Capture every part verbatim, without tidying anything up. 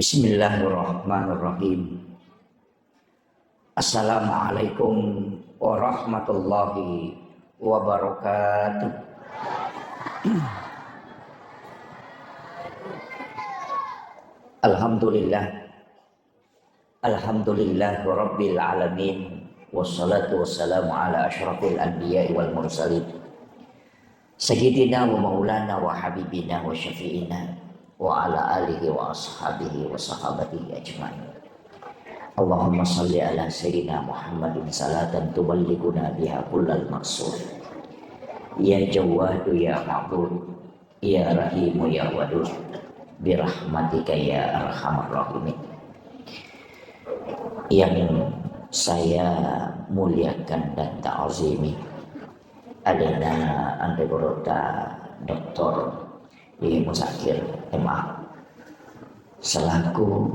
Bismillahirrahmanirrahim. Assalamualaikum warahmatullahi wabarakatuh. Alhamdulillah. Alhamdulillah rabbil alamin. Wassalatu wassalamu ala asyrafil anbiya'i wal mursalin. Sayyidina wa maulana wa habibina wa syafi'ina wa ala alihi wa ashabihi wa sahabatihi ajma'in. Allahumma salli ala sayyidina Muhammadin salatan tuballighuna biha kullal maqsud. Ya Jawwadu ya Ma'bud, ya Rahimu ya Wadud, birahmatika ya arhamar rahimin. Yang saya muliakan dan ta'zimi, alena Anre Gurutta Doktor Yai Muzakir M A, selaku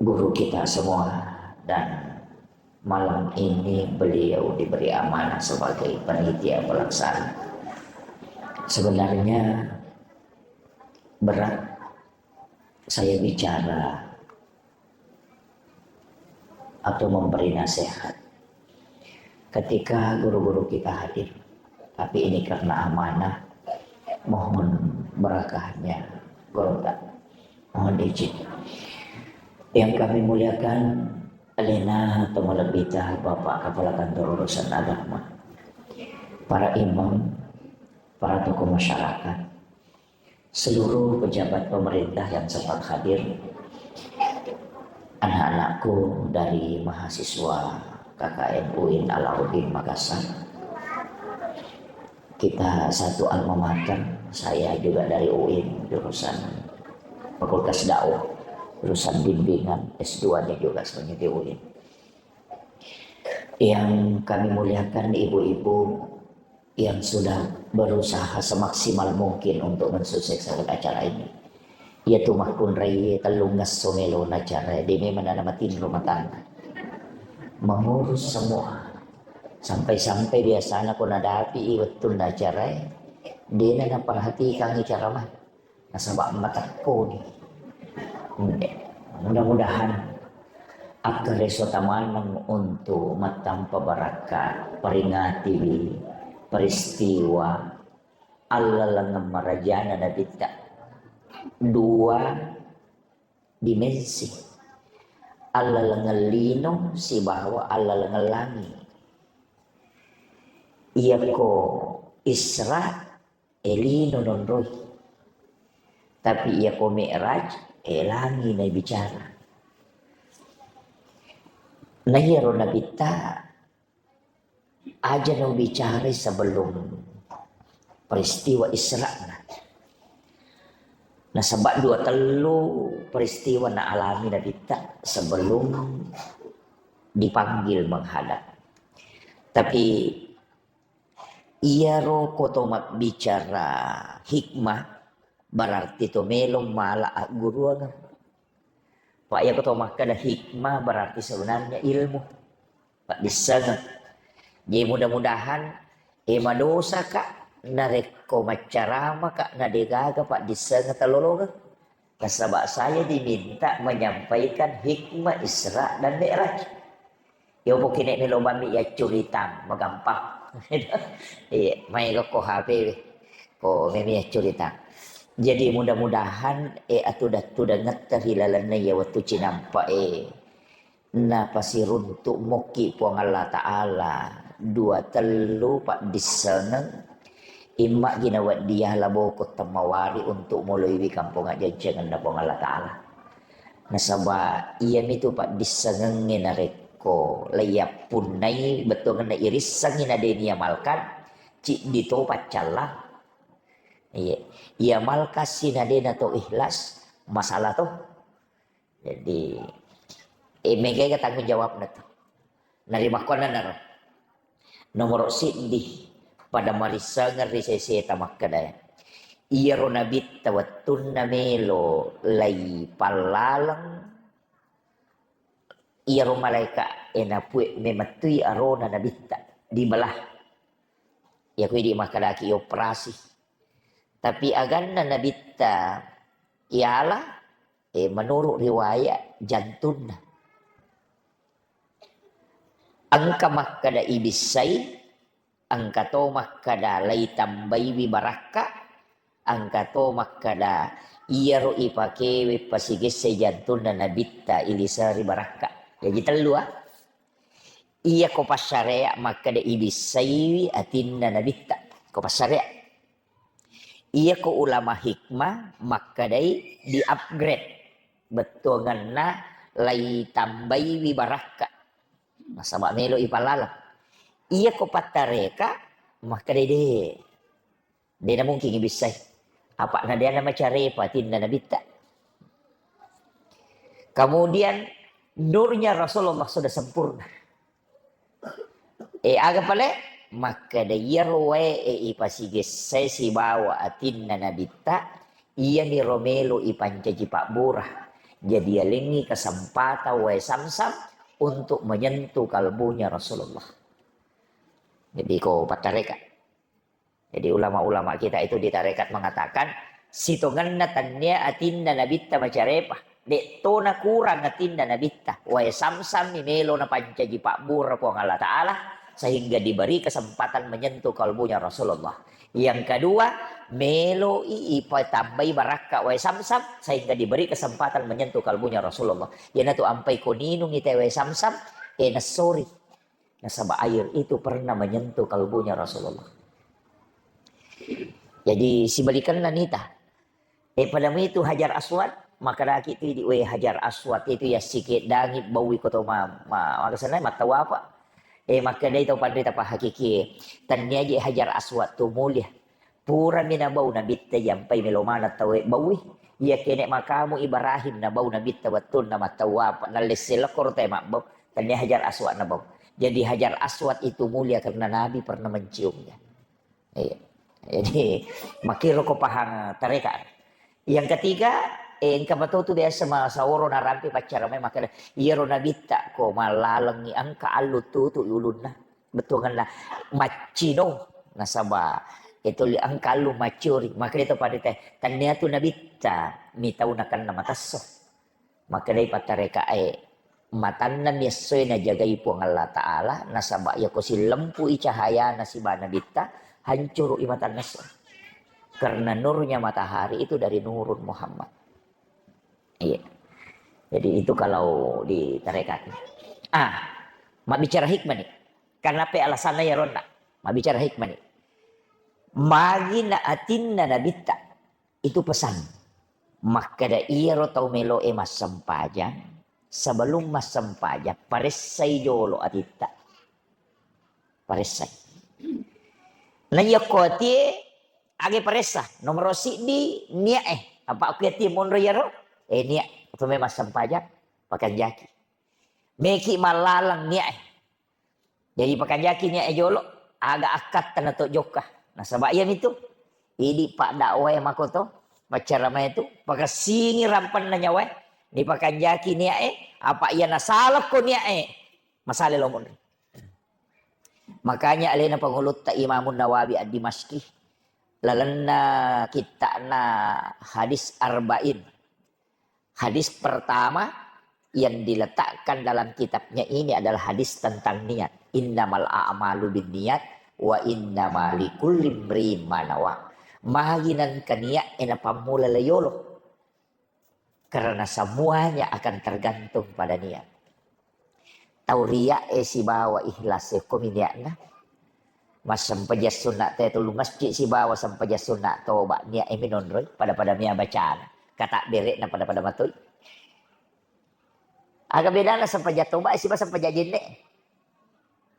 guru kita semua, dan malam ini beliau diberi amanah sebagai panitia pelaksana. Sebenarnya berat saya bicara atau memberi nasihat ketika guru-guru kita hadir. Tapi ini karena amanah, mohon berakahnya Gurutta. Mohon izin. Yang kami muliakan, alena to malebbita Bapak Kepala Kantor Urusan Agama, para imam, para tokoh masyarakat, seluruh pejabat pemerintah yang sempat hadir, anak-anakku dari mahasiswa K K N U I N Alauddin Makassar. Kita satu alma mater, saya juga dari U I N, jurusan Fakultas Dakwah, jurusan bimbingan S dua-nya juga sebenarnya di U I N. Yang kami muliakan ibu-ibu yang sudah berusaha semaksimal mungkin untuk mensukseskan acara ini. Iya tu makkunrai tellung esso melo acara, de memang nana matinro matangga. Mengurus semua. Sampai-sampai biasana ko nadapi i wettunna acara, de na naperhatikan ceramah. Nasaba matekkoni. Mudah-mudahan akkareso tamaneng untuk mattampa barakka, peringatiwi peristiwa allalengeng marajana Nabitta. Dua dimensi. Allalengeng lino sibawa allalengeng langi. Iyako Isra, e lino nonroi. Tapi iyako Mi'raj, e langi na bicara. Na iyaro Nabitta aja na bicara sebelum peristiwa Isra'na. Nasaba dua tellu peristiwa na alami Nabitta sebelum dipanggil menghadap. Tapi iyaro ko to mabbicara hikmah, berarti to melo mala agguruang. Pak, iyako to makkeda hikmah berarti sebenarnya ilmu, paddissengeng. Jadi mudah-mudahan, e, madosaka narekko maccaramaka na degaga paddissengeng tallolongeng. Nasaba saya diminta menyampaikan hikmah Isra dan Mi'raj. Yo, pokoknya melo bami ya curita, magampang. Iya, maega ko H P we. Ko memi ya curita. Jadi mudah-mudahan, e, atudattu-dangetta ri lalenna iya wettu cinampa e, napasiruntuk mokki Puang Allah Ta'ala dua tellu paddissengeng, imma gina weddia laboko temmawari untuk moloiwi kampong ajjancengenna Puang Allah Ta'ala. Nasaba iyamitu paddissengengnge narekko laiyappunnai bettuangenna irissengngi na de niamalkan, ciddi to paccallang. Iya, iamalkassi na de na to ikhlas, masalah to. Jadi, e, megai ga tanggung jawabna tu. Narimakkuannanaro. Nomoro siddi, pada marissengeng ri seseta makkeda, iyaro nabitta wettunna melo lai pallaleng, iyaro malaeka e napue memettui arona nabitta dibelah. Iyako idi makkedaki operasi. Tapi aganna nabitta iala, Eh, menurut riwayat, jantunna. Engka makkeda ibissai, engka to makkeda laitambaiwi barakka, engka to makkeda iyaro ipakewe pasigessai jantunna nabitta iliseri barakka. Jaji tellu, ah. Iyako passarea makkeda ibissaiwi atinna nabitta. Ko passarea. Iyako ulama hikmah makkedai di-upgrade. Bettuangenna laitambaiwi barakka. Nasaba melo ipalaleng. Iyako pattareka makkedai de. De namungkin ibissai. Apa na de namacarepa atinna nabitta. Kemudian nurnya Rasulullah sudah sempurna. Eh, aga pale? Makkeda iyaro wae e ipasigessai sibawa atinna nabitta, iyaniro melo ipancaji pabbura. Jadi yalengngi kesempatan wae Samsam untuk menyentuh kalbunya Rasulullah. Jadi ko pattareka. Jadi ulama-ulama kita itu di tarekat mengatakan, sitongenna tennia atinna nabitta macarepa. Dek to nakurang atinna nabitta. Wae Samsam mi melo napancaji pabbura Puang Allah Ta'ala, sehingga diberi kesempatan menyentuh kalbunya Rasulullah. Yang kedua, melo i ipatambai barakka wae Samsam, sehingga diberi kesempatan menyentuh kalbunya Rasulullah. Iyanatu ampai ko ninungi te wae Samsam, e nessori. Nasaba air itu pernah menyentuh kalbunya Rasulullah. Jadi sibalikanna nita. Eh, padamu itu Hajar Aswad, makkedaki tu idi, "We, Hajar Aswad itu ya sikeddangi baui koto ma-, ma-, makasana mattawapa." Eh, makkedai tau panrita pahakiki, "Tennia je Hajar Aswad tu mulia. Purami nabau nabitta jampai melo maneng tauwe baui. Iya kene makamu Ibrahim nabau nabitta wettunna mattawapa, nallesse lekkoro te mabbau. Tennia Hajar Aswad nabau." Jadi Hajar Aswad itu mulia karena Nabi pernah menciumnya. Iya. Jadi, makkiro ko pahang tareka. Yang ketiga, eh, engka matotu biasa masaworo narampe paccara mai makkeda, "Iyaro nabitta ko mallalengngi engka allu tutu ulunna." Bettuangenna maccino, nasaba itu li engka allu maccori. Makkeda to pada te, "Tennia tu nabitta mitau nakenna matesso." Makkedai pattarekae, "Matanna mi essoe najagai Puang Allah Ta'ala, nasaba iyako sillempui cahayana siba nabitta, hancuru'i matanna esso. Karena nurnya matahari itu dari nurun Muhammad." Iya. Jadi itu kalau di tarekat. Ah, mabbicara hikmah nih. Karena pe alasanna ya ronna. Mabbicara hikmah nih. Magi na atinna nabitta. Itu pesan. Makkeda iyaro tau meloe massempajang, sebelum massempajang, paressai jolo atitta. Paressai. Na iyakko atie, age paressa, nomoro siddi niae. Apa aku atie monro iyaro? Eh, nia, apa me massempajang, pakanjaki. Meki mallaleng niae. Jadi pakanjaki niae jolo, aga akkatta nato jokka. Nasaba iyamitu, idi paddakwai makoto, maccaramae tu, pakassingi rampenna nyawae, dipakanjaki niae, apa iya nasalokko niae, masale lo monri. Makanya alena pangulutta Imamun Nawawi Ad-Dimasyqi, lalenna kitta'na hadis arba'in. Hadis pertama yang diletakkan dalam kitabnya ini adalah hadis tentang niat. "Innamal a'malu binniyat wa innama likulli imri'in ma nawa." Magi nengka niat e napammula layolo. Karena semuanya akan tergantung pada niat. Tau riae sibawa ikhlas e, komi niatna. Massempajang sunna te telu masjid sibawa sempajang sunna toba, niat e minonroi, pada-pada mia bacana. Kata berekna pada-pada matoi. Aga bedana sempajang toba sibawa sempajang jenne?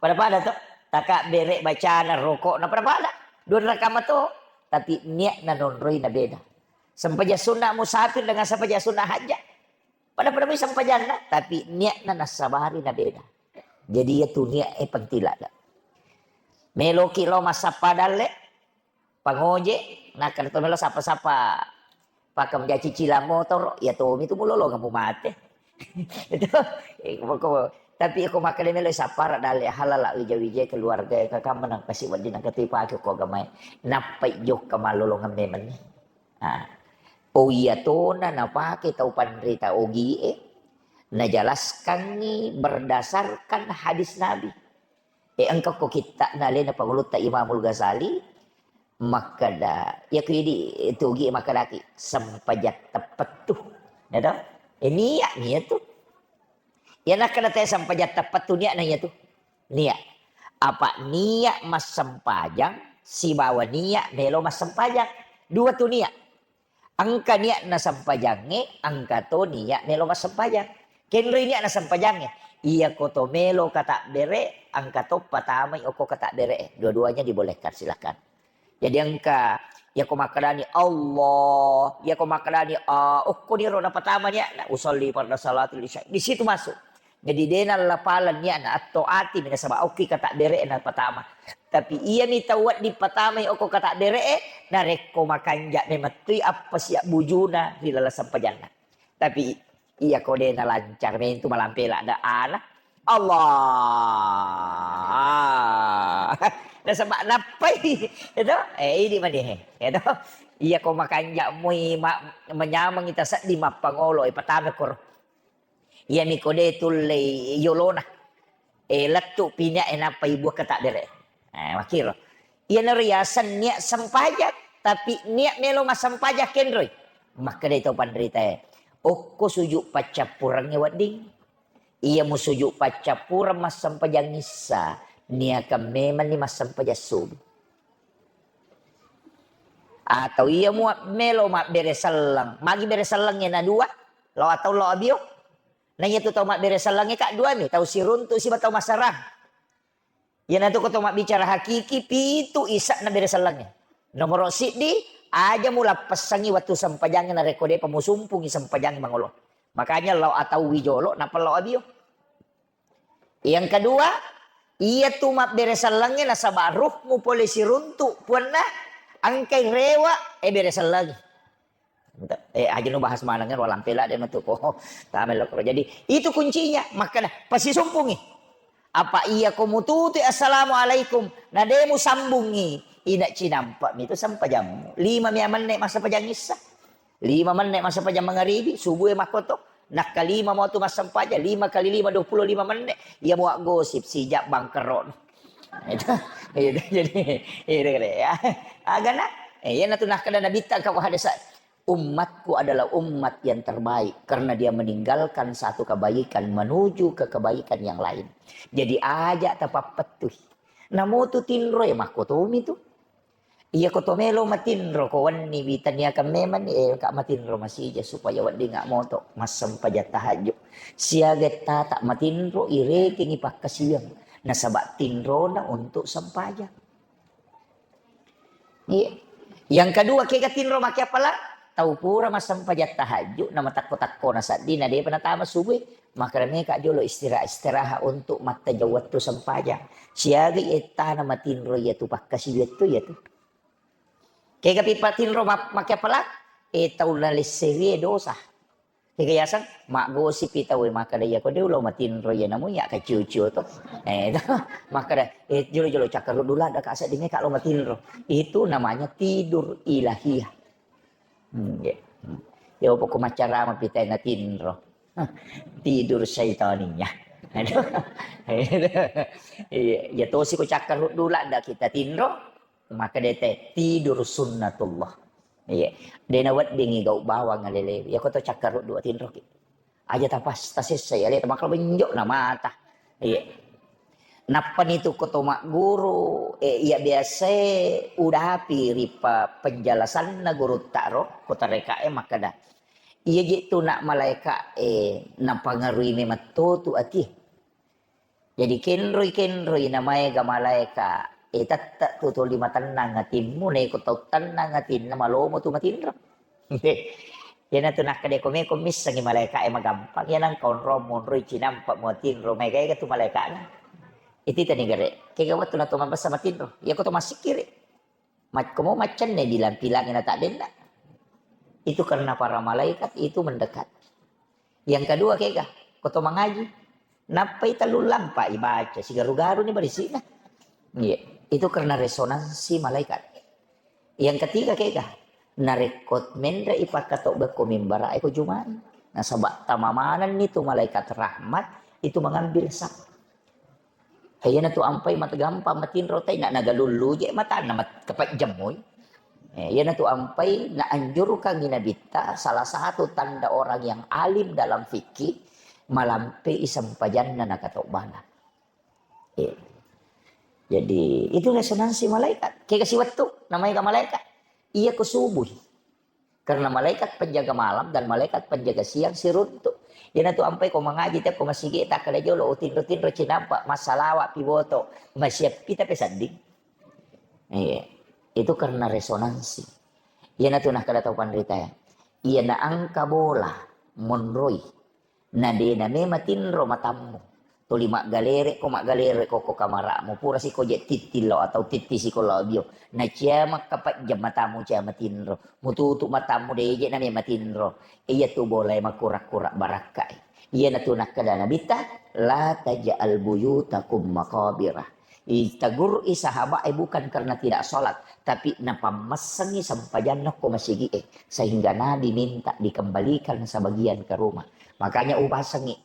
Pada-pada to. Taka berek bacana, rokokna pada-pada. Dua rakaat mato. Tapi niatna nonroi na beda. Sempajang sunna musafir dengan sempajang sunna hajat. Pada-pada mui sempajanna, tapi niatna nassabari na beda. Jadi iyatu niat e penting ladde. Meloki lo massappa dalle, pangoje, nakkeda to melo sappa-sappa pakamjaci cila motoro, iya tomi tu mulolongeng mumate. Itu, eh, pokok, tapi ko makkeda melo sappara dalle halala wija-wija keluarga e, kakang menang kasi wedding nangka tu ipake ko agamae. Nappai jokka malolongeng memeng ni. Ah. Oh, iya tona napake tau panrita ogie, najelaskangngi berdasarkan hadis Nabi. E, engka ko kitta'na alena Pangulutta Imamul Ghazali, makkeda, iya ko idi tu ogie makkedaki, sempajang teppettu. Ya toh? E, niat, niat tu. Iya nakkeda te sempajang teppettu niatna iya tu. Niat. Apa niat massempajang sibawa niat melo massempajang. Dua tu niat. Engka niatna sempajangnge, engka to niat melo massempajang. Kenroi niatna sempajangnge. Iya ko to melo katabbere, engka to patamai okko katabbere. Dua-duanya dibolehkan, silakan. Jadi engka, iya ko makkedani Allah, iya ko makkedani, ah, okko niro napatama niatna, usolli farda salatil isya. Di situ masuk. Jadi, de nallapaleng niatna, atto ati mi nasaba okki katabbere napatama. Tapi iyami tau wedding patamai okko katabbere, narekko makanja memettui appa siabbujuna ri laleng sempajanna. Tapi iya ko de nalancar mentu malampe ladde ana. Allah. Nasaba nappai. Itu, eh, ini mani, itu. Iya ko makanja mui ma-, menyameng ita seddi mappangolo, eh, patama koro. Iyami ko de tullei yolona. Eh, lettu pi niat, eh, nappa ibuang katabbere. Eh, makkiro. Iyanaro yaseng niat sempajang, tapi niat melo massempajang kenroi. Makkedai tau panritae, okko sujud paccappurengnge wedding. Iya musujud paccappureng massempajang issa, niakang memanni massempajang subuh. Atau iya mua melo mabbere selleng, magi bere sellengnge na dua, lao atau lao abio. Na iya tu tau mabbere sellengnge, Kak, duami, tau siruntu siba tau masarang. Iyanatu ko to mabbicara hakiki, pitu isa'na bere sellengnge. Nomoro siddi, aja mulappessangi wettu sempajangnge narekko depa musumpungi sempajangnge mangolo. Makanya lao atauwi jolo, nappa lao abio. Yang kedua, iya tu mabbere sellengnge nasaba ruhmu pole siruntu, puanna engkai rewa, e bere sellengngi. Eh, aja nu bahas maneng, walang pela de metu ko. Tame lo. Jadi, itu kuncinya. Makkeda, pasisumpungi. Apa iya ko mututui assalamualaikum, na de musambungi, ina cinampa mi tu sempajammu. Lima mi amenne massempajang issa. Lima menne massempajang mangaribi, subuh e makkoto. Nakkalima mo tu massempajang, lima kali lima, dua puluh lima menne. Iya mua gosip, sijak bangkero. Itu, itu jadi, itu kira ya. Agana, eh, iya natu nakkeda nabitta ka hadis. Umatku adalah umat yang terbaik karena dia meninggalkan satu kebaikan menuju ke kebaikan yang lain. Jadi aja tapappettui. Namotu tinro e makkotomi tu. Iya ko to melo matinro ko wenni witaniakan memang ni, eh, ka matinro masija supaya wedding moto massempajang tahajud. Siaga tata matinro irekengi pakkasiwiang nasaba tinrona untuk sempajang. Iya. Yang kedua, kega tinro make apala? Tau pura massempajang tahajud, na matakko-takko na saddi, na depa natama subuh, maka meka jolo istirahat-istirahat untuk mattajau wettu sempajang. Siaga ettana matinro iya tu pakkasiwiang tu iya tu. Kega pi patinro ma-, make apala? E tau nalesserie dosa. Ega yaseng, maggosipi tau e makkeda, "Iya ko de ulo matinro iya namu iya kaciu-ciu to." Eh, to, makkeda, "Eh, jolo-jolo cakkaruddu ladda ka sedding e ka lo matinro." Itu namanya tidur ilahiyah. Hmm, iya. Hmm. Ya, pokok macarama pita na tinro. Hah, tidur syaitaniyah. Aduh. Iya, iya tosi ko cakkaruddu ladda kita tinro. Makkeda te, tidur sunnatullah. Iya. De naweddingi gau bawang alelewe. Iya ko to cakkaruddu tinroki. Aja tapas, tasessai aleta, makalo benjo na mata. Iya. Nappani tu ko to magguru, eh, iya biasae udapi ri pa-, penjelasanna gurutta ro, ko tarekae makkeda. Iya je tu nak malaeka e napangarui memang to tu ati. Jadi kenroi-kenroi na maega malaeka, e, tette tu tuli matennang atimmu, na iko tau tennang atinna malomo tu matinro. Iyanatu nakkeda ko meko missengi malaeka e magampang, iya nangka onrong monroi cinampa muatinro, maega-ega tu malaekana. Itu tani gare, kega wettu na to mabessa matinro, iya ko to massikkiri. Mak-, komo maccenne bilang-bilang na tak denna. Itu karena para malaikat itu mendekat. Yang kedua kega, ko to mangaji. Nappai tellu lampa ibaca, sigaru-garu ni barisina. Iya, itu karena resonansi malaikat. Yang ketiga kega, Narekko menre ipakkatobbe ko mimbara e ko jumai. Nasaba tama manenni tu malaikat rahmat itu mengambil saf. Iyana tu ampai mat-, gampang matinro tai, na nagalullu je matanna mat-, kapajjammoi. Eh, iyana tu ampai naanjurkangi Nabitta salah satu tanda orang yang alim dalam fikih, malampe i sempajanna nakatobbana. Eh. Jadi, itu resonansi malaikat. Kega siwettu, namanya malaikat. Iya ko subuh. Karena malaikat penjaga malam dan malaikat penjaga siang siruntu. Iyana tu ampai ko mangaji te ko masigi takkeda jolo, oh, tinro-tinro cinampa, massalawa pi boto, masiappi tapi sedding. Iya. Itu karena resonansi. Iyana tu nakkeda tau panrita ya. Iyana engka bola monroi. Na de na mema tinro matammu. Tuli maggalere ko, maggalere ko, ko kamara'mu. Pura siko je tittillo atau titti siko lao bio. Na cia makkapajjang matamu cia matinro. Mututu matamu de je na mema tinro. Iya tu bola e makura-kura barakka e. Iyana tu nakkeda Nabitta, "La taj'al buyutakum maqabira." Itegur i sahabat e bukan karena tidak sholat, tapi napammassengi sempajanna ko masigi e, sehingga Nabi minta dikembalikan sebagian ke rumah. Makanya ubasengi,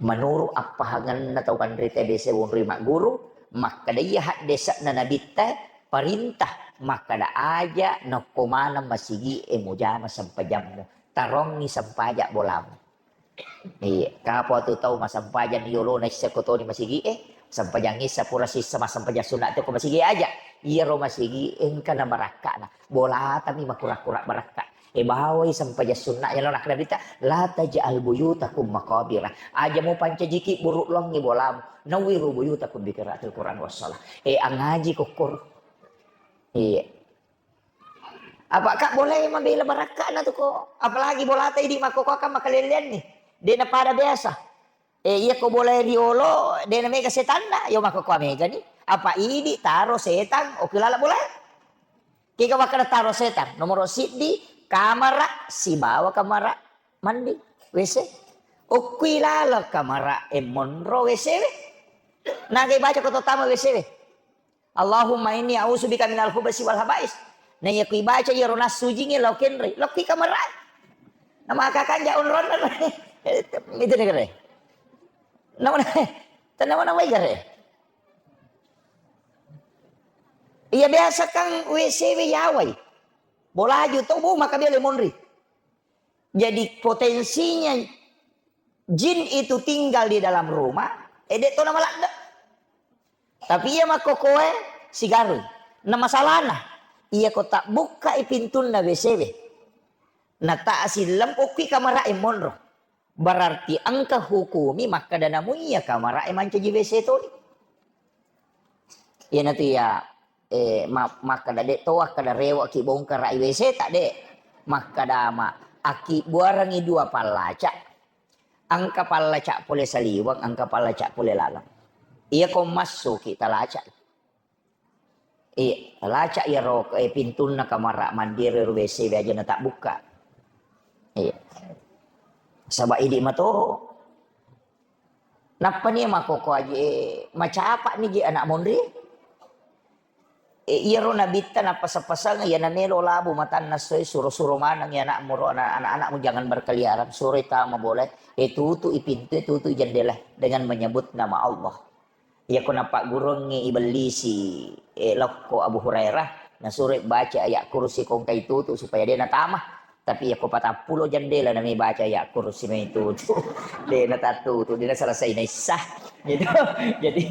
menurut appahangenna tau panrita biasa wonroi magguru, makkeda iya haddese'na Nabitta, perintah, makkeda aja nokko maneng masigi e mujama sempajammu, tarongi sempaja bolamu. Iya, kapo tu tau massempajang yolona issa ko toni masigi e, sempajang issa pura sissa massempajang sunna tu ko masigi aja. Iyaro masigi engka na barakkana. Bolatami makura-kura barakka. E bawai sempajang sunna yalo nakkeda Nabitta, "La taj'al buyutakum maqabira." Aja mupancajiki buruk longi bolamu. Nawwiru buyutakum bi qiraatil Qur'an was shalah. E angaji kokor. Iya. Apa kak boleh mabela barakkana tu ko. Apalagi bolata idi makkokkoe kan makalelleanni. De na pada biasa. Eh, iya ko boleh riolo, de na mega setanna, yo makkokkoe mega ni. Apa idi taro setan, oki lala boleh. Kega makkeda taro setan, nomoro siddi, kamara, sibawa kamara mandi, W C. Okkui lala kamara e monro W C we. Nagai baca ko to tama W C we. Allahumma inni a'udzubika minal khubasi wal habais. Na iya kui baca iyaro nassujingnge lao kenroi, lao kui kamarae. Nama kakanja onronna. Itu negara. Nama, nama, nama gare. Iya biasa kan W C we yawai. Bolaju to bu maka bele monri. Jadi potensinya jin itu tinggal di dalam rumah, eh, de' to na maladde'. Tapi iya makkokkoe sigarui. Na masalahna, iya ko tabbukkai pintunna W C we, na ta sillempo ki kamarae monro. Berarti engka hukumi makkeda namu iya kamarae mancaji W C toni. Iyanatu iya, eh, ma-, makkeda de' to, akkeda rewe'ki bongkara i W C ta de'. Makkeda ma, akkibbuarengngi dua pallaca. Engka pallaca pole saliweng, engka pallaca pole laleng. Iya ko massuki talaca. Iya, talaca iyaro, eh, pintunna kamara mandi ero W C we aja na tabbukka. Iya. Saba idi mato. Nappani makkokko aje, eh, macapa'ni je anak monri. Eh, iyaro nabitta nappasang-pasang, iyana melo labu matanna essoe, suro-suro maneng iya anakmu ro, ana-, anak-anakmu jangan berkeliaran, suroi tama bola, eh, tutu'i pintu, eh, tutu'i jendela dengan menyebut nama Allah. Iyako nappagguruangngi ibellisi, eh, lokko Abu Hurairah, nasuroi baca ayat kursi ko engkai tutu supaya de' natama. Tapi iyako patappulo jendela nami baca ayat kursi mai tutu. De' natattutu, de' naselesai naissah. Gitu. Jadi,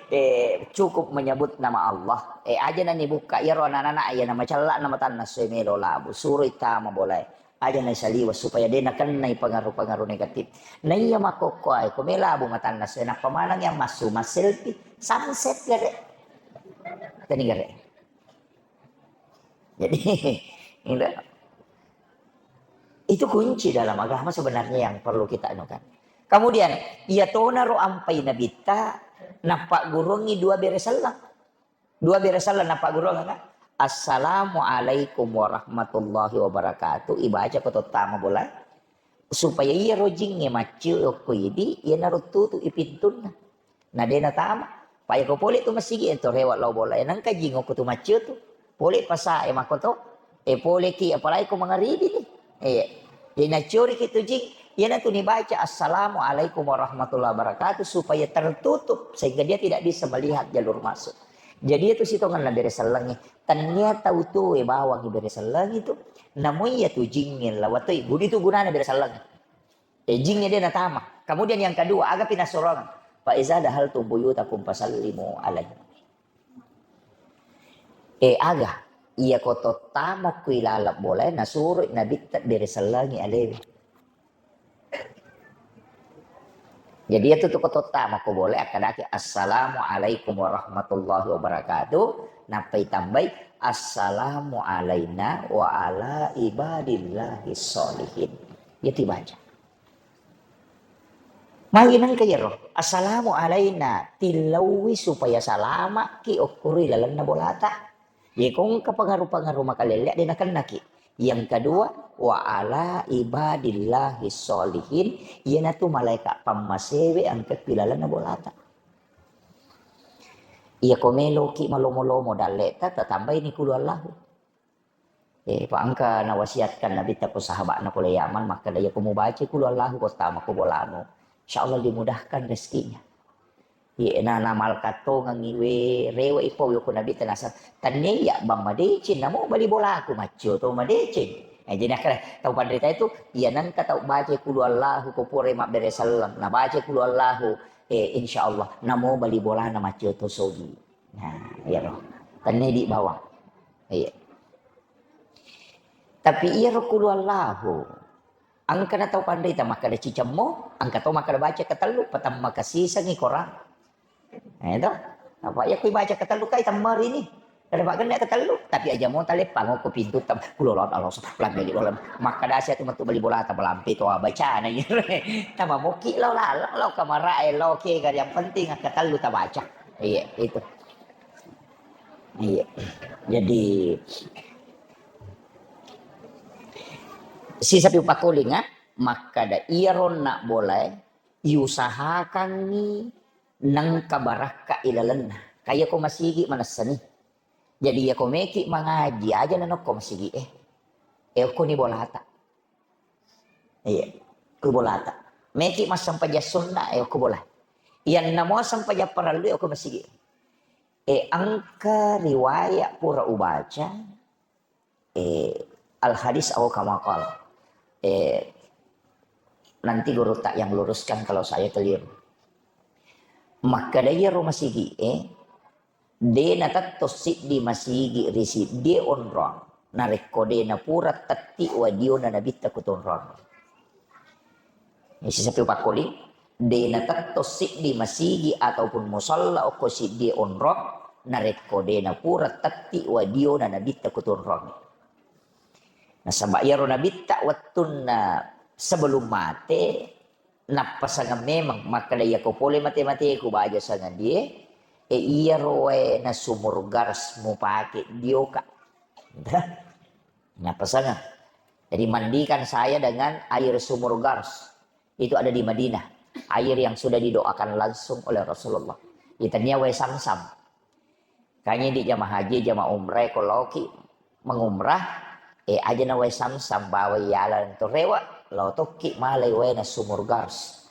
eh, cukup menyebut nama Allah. Eh, aja nani bukka iyaro anak-anak iya namacella namatanna essoe melo labu. Suroi tama bolae. Aja naisaliweng supaya de' nakennai pengaruh-pengaruh negatif. Naiya makkokkoe, ko melo labu matanna essoe, nappa maneng yang massu, masselfie, sunset gare. Tani gare. Jadi, itu, itu kunci dalam agama sebenarnya yang perlu kita anukan. Kemudian, iya tonaro ampai nabitta, nappagguruangngi dua bere selleng. Dua bere selleng nappagguruangnga, "Assalamualaikum warahmatullahi wabarakatuh." Ibaca ko tottama bola. Supaya iya rojingnge maccio okko idi, iyanaro tutu i pintunna. Na de' natama. Payako pole tu masigi ento rewa lao bola. Nangka jing okko tu maccio tu. Pole pasa e makko to. Eh, poleki, apalagi ko mangaribi ni. Eh, jadi nacioriki tu jing, iyanatu nibaca, "Assalamualaikum warahmatullahi wabarakatuh," supaya tertutup, sehingga dia tidak bisa melihat jalur masuk. Jadi itu sitongenna bere sellengi. Tania tau tu e bawangi bere sellengi tu. Namu iya tu jingnya lawatoi. Gudi tu gunana bere sellengi. Eh, jingnya dia natama. Kemudian yang kedua, aga pinasorong. "Fa iza dahaltum buyutakum fasallimu alaihi." Eh, aga, iya ko tottama ku ilaleng bolae, nasuro nabitta bere sellengi alewe. Jadi iya tu ko tottama ko bolae, akkadaki, "Assalamualaikum warahmatullahi wabarakatuh." Nappai tambai, "Assalamu alaina wa ala ibadillahi sholihin." Iya tibaca. Magi nengka iyaro, "Assalamu alaina," tillaui supaya salama'ki okkoro ilalenna bolata. Ye ko engka pengaruh-pengaruh makalelle de nakennaki. Yang kedua, "Wa ala ibadillahi sholihin," iyanatu malaika pammasewe engka ilalenna bolata. Iya ko meloki malomo-lomo dalleta, tatambaini kulu Allahu. Eh, pa engka nawasiatkan Nabitta ko sahaba'na pole Yaman, makkeda, "Iya ko mubaca kulu Allahu ko tama ko bolanu, insyaallah dimudahkan rezekinya." Iya, na, na malkattongengi we, rewe ipo we ko Nabitta nasa, "Tannia iya bang madeceng, namo bali bolaku maccio to madeceng." Eh, jadi nakkeda tau panrita itu, iya nengka tau baca kulu Allahu ko pura mabbere selleng, nabaca kulu Allahu, eh, insyaallah namo bali bolana maccio to sogi. Nah, iyaro. Tannia di bawang. Iya. Tapi iyaro kulu Allahu, engka na tau panrita makkeda cicemmo, engka to makkeda baca ketellu, patamma kasisengi korang. Eh, to? Apa iya kui baca ketellu kai tammarini. Kada pagenna ketellu, tapi aja mo taleppang ko pintu tam, kulu Allahu, Allahu, Allahu, makkeda sia tu metu bali bolata, malampe to bacana. Tama moki lao lalang, lao kamara e, lao kega, yang penting ketellu tabaca. Iya, itu. Iya. Jadi, sisapi upakkulinga, makkada iyaro nak bolae, iusahakangngi nengka barakka ilalenna. Kaya ko masigi manessani. Jadi, iya ko meki mangaji, aja nanokko masigi, eh. Eh, okkoni bolata. Iya, ku bolata. Meki massempajang sunna, eh, ku bola. Iyanna mo sempajang parellu, eh, ku masigi. Eh, engka riwayat pura ubaca, eh, al hadis au kama qala. Eh, nanti guru tak yang luruskan kalau saya keliru. Makkada iyaro masigi, eh, de natetto siddi masigi ri siddie onrong, narekko de napura tetti wadiona nabitta kutonrong. Sisapi pakkuling, de natetto siddi masigi ataupun musalla okko siddie onrong, narekko de napura tetti wadiona nabitta kutonrong. Nasaba iyaro nabitta wettunna sebelum mate, nappasangeng memang, makkeda, "Iyako pole mate-mateku, baja sangadie, e, iyaro waena sumur Gars mupake dioka." Nappasangeng. Jadi, "Mandikan saya dengan air sumur Gars." Itu ada di Madinah. Air yang sudah didoakan langsung oleh Rasulullah. Itania wae Samsam. Kanya di jamaah haji, jamaah umrah, ko laoki mengumrah, eh, aja na wae Samsam, bawa iyalan to rewa, lao tokki malai waena sumur Gars.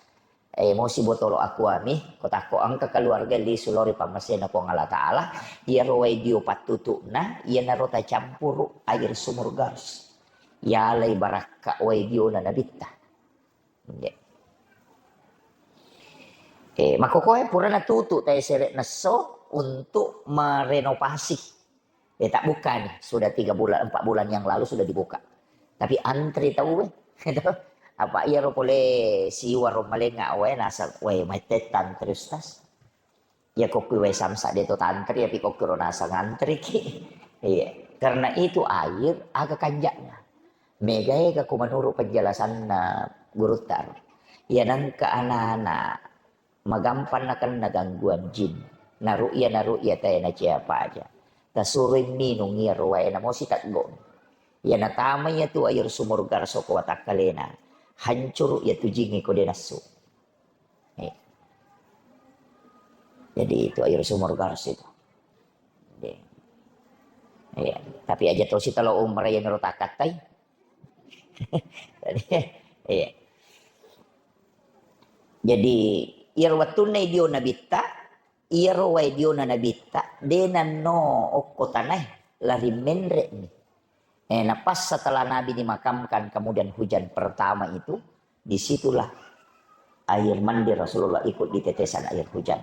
Eh, mosi botolo aqua mi, ko takko engka keluarga lisu lao ri pammasena Puang Allah Ta'ala, iyaro wae dio pattutu'na, iyanaro tacampuru air sumur Gars. Yalai barakka wae diona nabitta. Nggih. Eh, makkokoe purana tutu tae sere nesso untuk merenovasi. Eh, tak buka nih, sudah tiga bulan, empat bulan yang lalu sudah dibuka. Tapi antri tau, eh. Apa iyaro pole siwa ro malenga wae, nasa wae, mai tetta antri, Ustaz. Iya, kokki wae Samsa de to tantri, tapi kokki ro naseng antriki. Iya, karena itu air aga kanjakna. Mega ega ko menurut penjelasanna gurutta ro. Iya, nengka anak-anak magampang nakenna gangguan jin. Naru'ya, naru'ya tae nacia paja. Tasuroi minung iya ro wae, namo siteggo. Iya, natama iya tu air sumur Gars ko watakkalena. Hancur iya tu jing ko de nassu. Eh. Jadi itu air sumur Gars itu. Jadi, Iya, tapi aja tosi talo umrah yang ro takattai. Iya. Jadi, iyaro wettunna idio nabitta, iyaro wae diona nabitta, de nanno okko tanae, lari menre'ni. Eh, na pas setelah Nabi dimakamkan, kemudian hujan pertama itu, di situlah air mandi Rasulullah ikut ditetesan air hujan.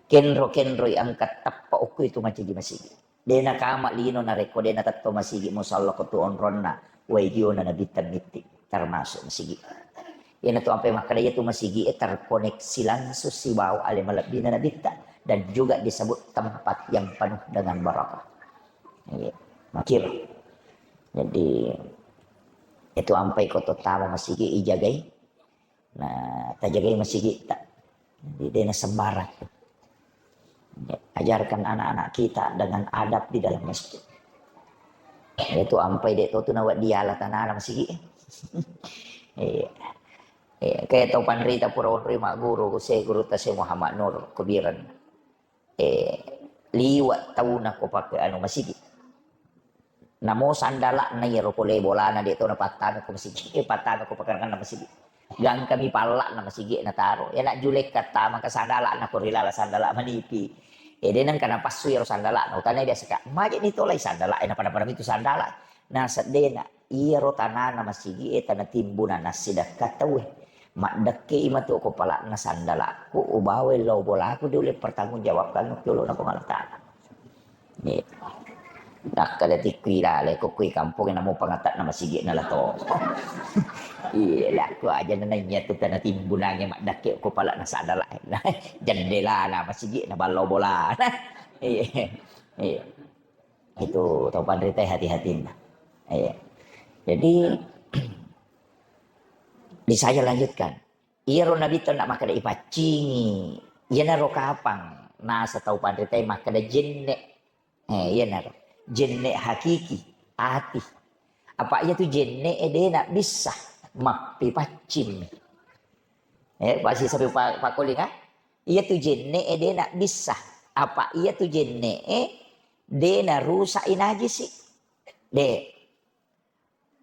Kenro-kenroi engka tappa okko itu macigi masigi. De nakama lino narekko de natetto masigi musalla ko tu onronna wae diona nabitta mitti termasuk masigi. Iyanatu ampai makkeda iyatu masigi e terkoneksi langsung sibawa ale malebbina nabitta dan juga disebut tempat yang penuh dengan barakah. Iya, makiro. Jadi, itu ampai ko to tama masigi ijagai. Nah, tajagai masigitta. Jadi, de nasembarang. Ajarkan anak-anak kita dengan adab di dalam masjid. Itu ampai de to tu nawa diala tanana masigi. Iya. Iya, kayak tau panrita pura onroi magguru, ku se guru ta se Muhammad Nur Kubiran. Eh, liwa tauna ko pake anu masigi. Namo sandala'na iyaro pole bolana de to napattama ko masigi, eh, pattama ko pakaranganna masigi. Gangkami palla'na masigi nataro. Ya nak julekka tama ke sandala'na ko rilala sandala manipi. Eh, de nengka napassu iyaro sandala'na. Utana biasa ka, maje ni tolai sandala, eh, napada-pada mitu sandala. Nah, seddena. Iyaro tanana masigi e tana timbuna nassidekka tauwe. Maddekke i matu ko palakna sandalakku, ubawa lao bolaku diulle pertanggung jawabkan ki olona Puang Allah Taala. Iya. Nakkeda tikkui lale ko kui kampung namo pangatakna masigi na lato. Iya, lakku aja nanya tu tana timbunange maddekke ko palakna sandala. Jendelana masigi na ballo bola. Iya. Iya. Itu tau panrita hati-hatinna. Iya. Jadi, di saya lanjutkan. Iyaro nabitta nak makkeda ipaccingi. Iyanaro kapang nasa tau panrita makkeda jenne. Eh, iyanaro. Jenne hakiki, ati. Apa iyatu jenne e de nak bisa mappipaccing. Eh, pasti sampai pa-, pakolinga. Iyatu jenne e de nak bisa. Apa iyatu jenne e de narusak i najisi. De.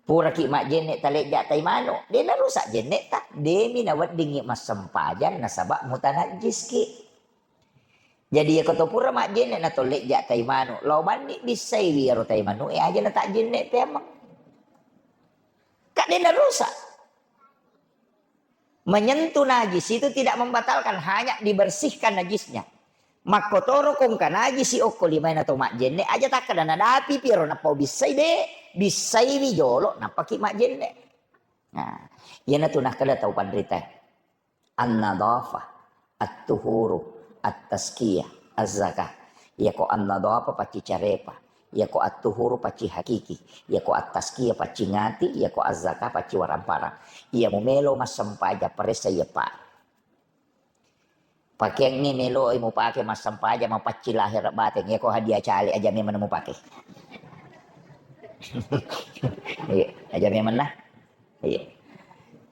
Puraki majjenne talejja tai manu, de narusak jenne ta. Demi naweddingi massempajang nasaba mutanajjiski. Jadi iyako to pura majjenne na to lejja tai manu, lao banni bissai wi iyaro tai manu e aja na tajjenne peameng. Ka de narusak. Menyentuh najis itu tidak membatalkan, hanya dibersihkan najisnya. Makkotoro kongka najisi okko limaina to majjenne, aja takkeda nadapi piro nappa ubissai, de, bissaiwi jolo nappaki majjenne. Nah, iyanatu nakkeda tau panrita. An-nadhafah, at-tuhuru, at-tazkiyah, az-zakah. Iyako an-nadhafah pacci carepa, iyako at-tuhuru pacci hakiki, iyako at-tazkiyah pacci ngati, iyako az-zakah pacci waramparang. Iya mumelo massempajang paressa iya pa. Pakeangnge meloi mupake massempajang mapacci lahir bateng, iyako hadiah cale aja memang mupake. Iya, aja memang nah. Iya.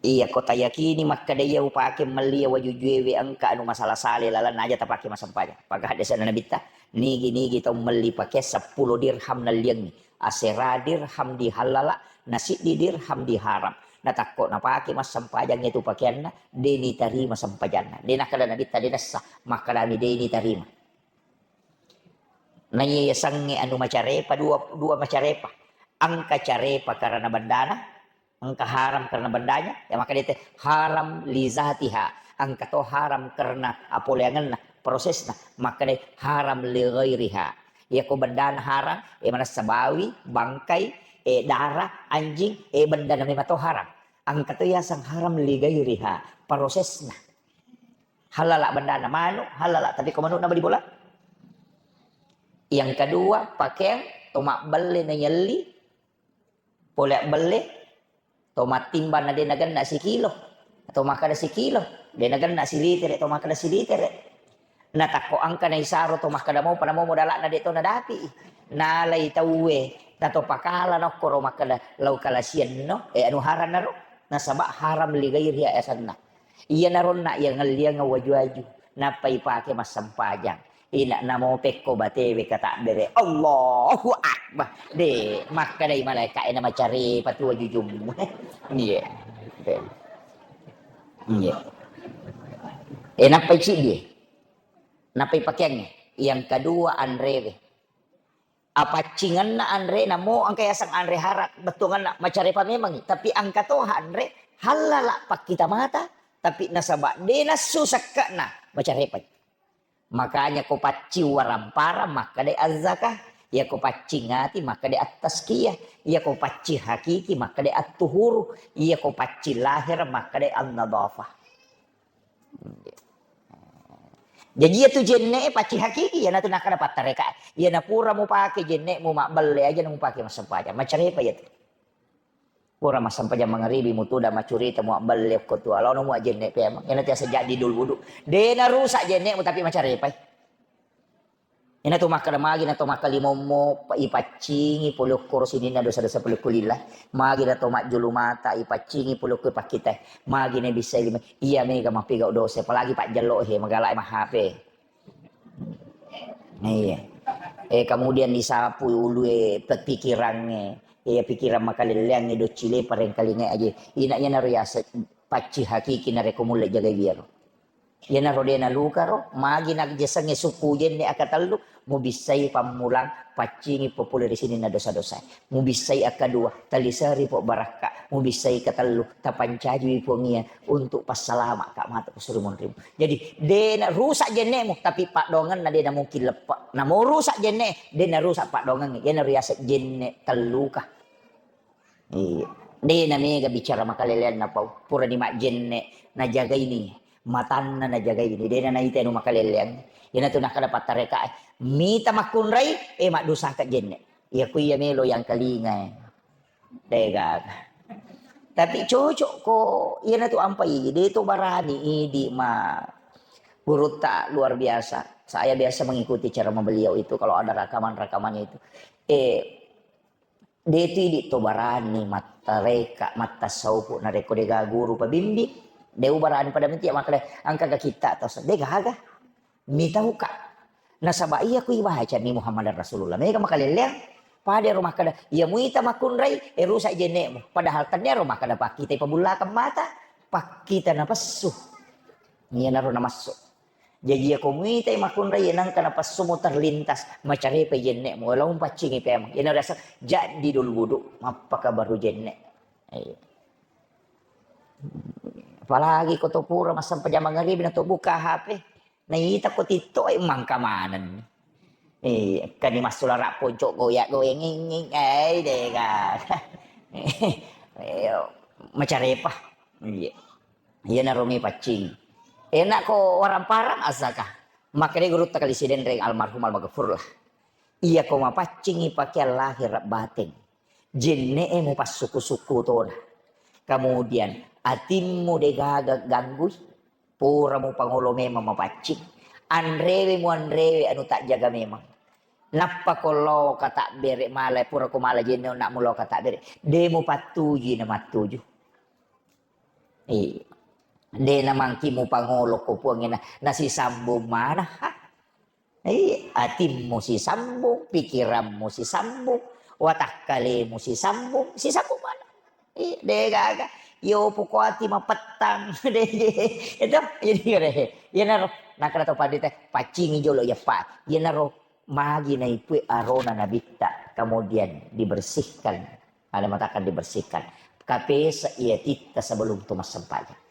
Iya, ko tayakini makkeda iya upake melli iya wajujuewe engka anu masala-sale lalenna aja tapake massempajang. Pagahaddese'na Nabitta, nigi-nigi tau melli pakeang seppulo dirham nalliangngi. Asera dirham dihallala, na siddi dirham diharam. Na takko napake massempajang itu pakeanna, de nitarima sempajanna. De nakkeda Nabitta de nessa, makkedami de nitarima. Naiya yasengnge anu macarepa, dua, dua macarepa. Engka carepa karena bendana, engka haram karena bendanya, ya makkeda te haram li zatiha, engka to haram karena apoleangenna, prosesna, makkeda haram li ghairiha. Iyako bendana haram, e manessa bawi, bangkai, e dara, anjing, e bendana memang to haram. Engka to yaseng haram li ghairiha, prosesna. Halala bendana manu, halala, tapi ko manukna bali bola. Yang kedua, pakeang to mabbelle na yelli, pole abbelle, to mattimbang na de nagenna sikilo, to makkeda sikilo, de nagenna silitere, to makkeda silitere. Na takko engka na isaro to makkeda mopa na momo dalakna de to nadapi. Nalai tauwe, na to pakala nokkoro makkeda lau kalasianno, e anu haranna ro, nasaba haram li ghairiha asanna. Iyanaro na iya ngelliang waju-waju, nappa ipake massempajang. Ina namo pekko batewe katabbere. Allahu Akbar. De, makkedai malaika e na macare patuo jujummu. Iya. De. Iya. E, nappai ciddi. Nappai pakeangnge. Yang kedua anrewe. Apaccingenna anre, namo engka yaseng anre haram, bettuangenna macarepa memangngi, tapi engka toha anre hallala pakkita mata, tapi nasaba de nassu sekke'na, macarepai. Makanya ko paccing waramparang makkeda azzakah, iya ko paccing ati makkeda at-tazkiyah, iya ko paccing hakiki makkeda at-tuhuru, iya ko paccing lahir makkeda an-nadhafah. Jaji iyatu jenne e paccing hakiki, iyanatu nakkeda pattareka. Iyana pura mupake jenne mu mabbelle aja na mupake massempajang. Macarepa iyatu. Pura massempajang mangaribi mutuda macurita muabbelle okko tua. Laono mua jenne pemeng. Iyanatu yaseng jaddidul wudu. De narusak jenne mu tapi macarepai. Iyanatu makkeda magi na to makkalimommo, pa-, ipaccingi pole okkoro sininna dosa-dosa pole okko lillah. Magi na to majjulu mata, ipaccingi pole okko pakkita. Magi na bissai lima. Iya mega mappigau dosa, apalagi pajjello he, magala e ma-H P. Iya. Eh, kemudian disapu ulue, pe-, pikirangnge. Iya, pikirang makalelleangnge, doccile parengkalinga aja. Ina iyanaro yaseng paccing hakiki narekko mulle jagai wiyaro. Iyanaro de nalukaro, magi najesengnge sukku jenne akatellu, mubissai pammulang paccingi popole ri sininna dosa-dosa. Mubissai akkadua, taliseri po barakka. Mubissai katellu, tapancajiwi Puang iya untuk passalama ka mata kusuri monrimu. Jadi, de narusak jennemu, tapi paddoangenna de namungkin leppe. Namo rusak jenne, de narusak paddoangengnge. Iyanaro yaseng jenne telluka. Iya. De na mega bicara makaleleanna pau. Purani majjenne, najagaini. Matanna najagaini. De na naita anu makaleleang. Iyanatu nakkeda pattareka, mita makkunrai, eh, maddusaka jenne. Iya ku iya melo yang kalinga, eh. De gaga. Tapi cocok ko, iyanatu ampai, de to barani idi ma gurutta luar biasa. Saya biasa mengikuti ceramah beliau itu kalau ada rekaman-rekamannya itu. Eh, De tu idi to barani mattareka, mattasaufu, narekko de gaga guru pabimbi, de ubarani pada menti makkeda, engkaga kitta tau sa-, de gaga. Mitauka. Nasaba iya ku ibaca ni Muhammadar Rasulullah. Mega makalelleang. Pada ro makkeda, iya muita makkunrai, e rusak jennemu. Padahal tennia ro makkeda pakkita pabullakeng mata, pakkita napessu. Iyanaro namassu. Jaji, iyako muitai makkunrai, iya nengka napessumu terlintas, macarepai jennemu, walau mupaccingi pemeng. Iyana riaseng jaddidul wudu, mappakabaru jenne. Iya. Apalagi ko to pura massempajang mangaribi na to buka H P, naita ko TikTok e, mangka manenni. Iya, kani massulara ponco goyak-goyang, nging, nging, eh, dega. Iya, macarepa. Iya. Iyanaro mi paccing. Enakko waramparang, asaka. Makkedai gurutta Kali Sidenreng almarhum almaghfurlah. Iyako mapaccingi pakeang lahir bateng. Jenne'e mupassuku-suku tona. Kemudian atimmu degaga ganggui. Pura mupangolo memang mapaccing. Anrewe muanrewe anu tajjaga memang. Nappa ko lao katabbere mala, pura ko mala jenne onna mulo katabbere. De mupattujui na mattuju. Iya. De namangki mupangolo ko Puangnge na, nasisambung mana. Ha? Iya, atimmu sisambung, pikirammu sisambung, watakkalemu sisambung, sisambung mana. Iya, de gaga. Yo poko ati mapettang. De, itu, jadi kare. Iyanaro, nakkeda to pandita, paccingi jolo ya, Pak. Iyanaro, magi naipui arona nabitta, kemudian dibersihkan. Ada matakan dibersihkan. Kapesa iya titta sebelum tu massempajang.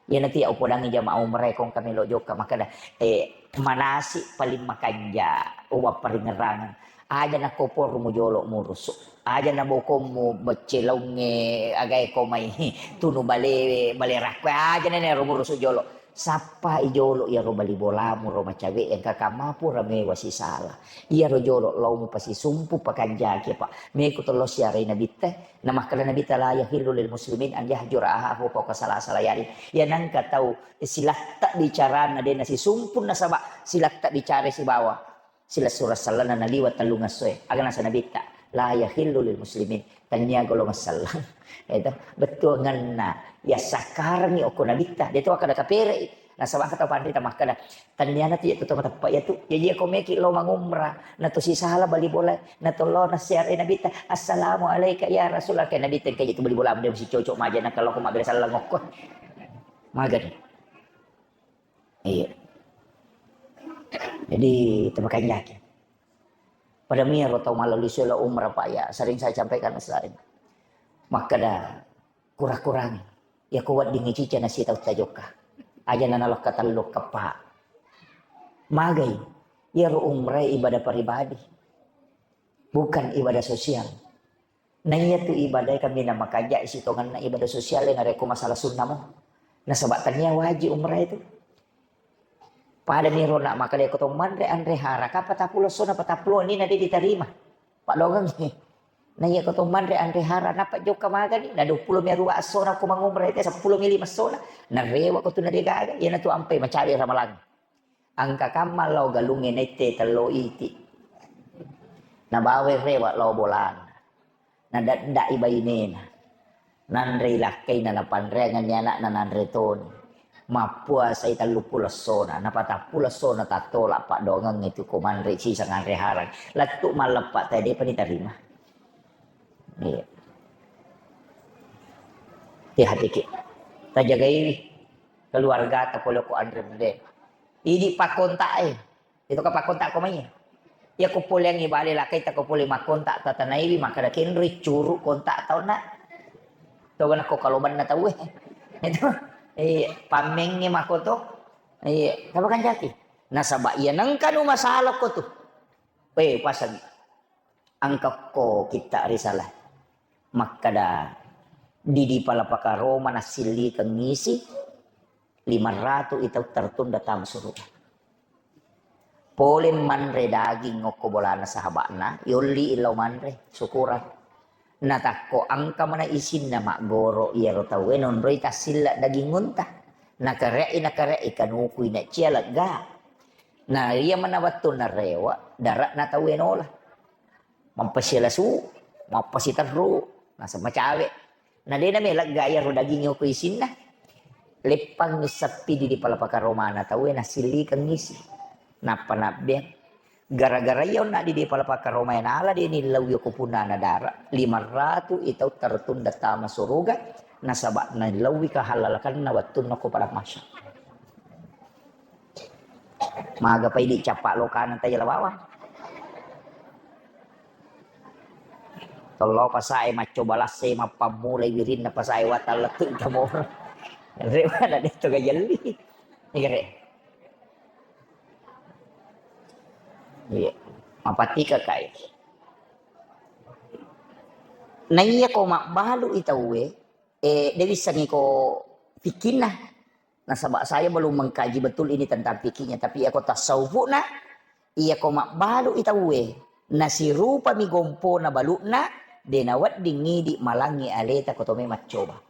Iyanatu iya upodangi jamaah umrah e, kong kami lo jokka makkeda, eh, manasi paling makanja, uwapparingerrangeng. Aja na koporu mujolo murusu. Aja na bokommu becce laungnge agae ko mai tunu balewe, bale rakkue. Aja na nero murusu jolo. Sappai jolo iyaro bali bolamu ro macawe engka kamma pura mewa sisala. Iyaro jolo lao mupasisumpu pakanjaki, Pak. Meko tello siarai nabitte. Namakkeda Nabitta, "La yahillu lil muslimin an yahjura akhahu fawqa salasa layalin." Iya nengka tau silatta bicarana de nasisumpung nasaba silatta bicara sibawa silessureng sellenna naliwa tellung essoe. Aga nasa Nabitta, "La yahillu lil muslimin." Tennia golongan selleng. Itu bettuangenna. Iya sakkarengngi okko Nabitta. De to akkeda kaperei. Nasaba engka tau panrita makkeda, "Tenniana tu iya tu tau mateppa iya tu." Jaji iya ko meki lao mangumrah, na to sisala bali bola, na to lao nassiarai Nabitta, "Assalamu alaika ya Rasulullah." Ke Nabitta engka iya tu bali bola, mending si cocok maja na kalau ko mabbere sallang okko. Magani. Iya. Jadi, temakanjaki. Pada miro tau malalui selo umrah, Pak, ya, sering saya sampaikan, Ustaz. Makkeda, kura-kurangi. Ya, ku wedding cica nasitau tajokka. Aja nanalokka tellu keppa. Magai. Iyaro umrah ibadah pribadi. Bukan ibadah sosial. Naiya tu ibadah kami na makaja sitongenna ibadah sosial narekko masalah sunnah mo. Nasaba tania wajib umrah itu. Pada miro na makkeda ko to manre anre hara, ka patappulo essona, patappulo ni na de ditarima. Padongengi. Na iya ko to manre anre hara, nappa jokka magani, na dua puluh mi aruwa essona ko mangumrah, te seppulo mi lima essona, na rewa ko tu na de gaga, iyana tu ampai macawe ramalang. Engka kamma lao galungnge nette tello iti. Na bawe rewa lao bolana. Na dadda'i bainena. Nanrei lakkaina, napanreangenni ana'na nanre toni. Mappuasai telluppulo essona, na patappulo essona tattola paddoangeng itu ko manre siseng anre harang. Lettu malleppa tae depa nitarima. Iya. Hati-hatiki. Tajagaiwi keluargata pole ko anre mende. Idi pakkontak e. Itu ka pakkontak ko mai. Iya ko poleangngi bale lakai ta ko pole makkontak tatanaiwi makkeda kenroi curu kontak tauna. Togana ko kalobanna tauwe. Itu. Iya, pammengnge makoto. Iya, tapi kan jati. Nasaba iya nengka nu masalah ko tu. Eh, pasang. Engka ko kitta risalah. Makkeda, didi pala pakaroma nassillikeng isi, lima ratu i tau tertunda tama suruga. Pole manre daging okko bolana sahaba'na, yolli illau manre, syukuran. Natakko engka mana isinna maggoro iyaro tauwe nonroi tassilla daging unta. Nakere'i, nakere'i, kanukui na cia lega. Na iya mana wettunna rewa, dara'na tauwe nola. Mappasilasu, mappasiterru, nasaba macawe. Na de name lega iyaro daging okko isinna. Leppangngi sappi didi pala pakaromana tauwe nasillikeng isi. Nappa nabbeang. Gara-gara iya onna didi pala pakaromai nala de nillaui okko punnana dara, lima ratu i tau tertunda tama suruga, nasaba naillaui kahallalakanna wettunna ko padang mahsyar. Maga pa idi cappa lokana tajala bawang. Tollo pasae maccoba lasse mappammulai wirinna pasae watang lettu jamoro. Rewana detto gajelli. Igere. Iya. Mapatika kai. Naiya ko mabbalu i tauwe, eh, de wissengi ko fikkinna. Nasaba saya belum mengkaji betul ini tentang fikihnya, tapi iya ko tasawufna, iya ko mabbalu i tauwe, nasirupami gompona balukna, de nawedding idi malangi aleta ko tome maccoba.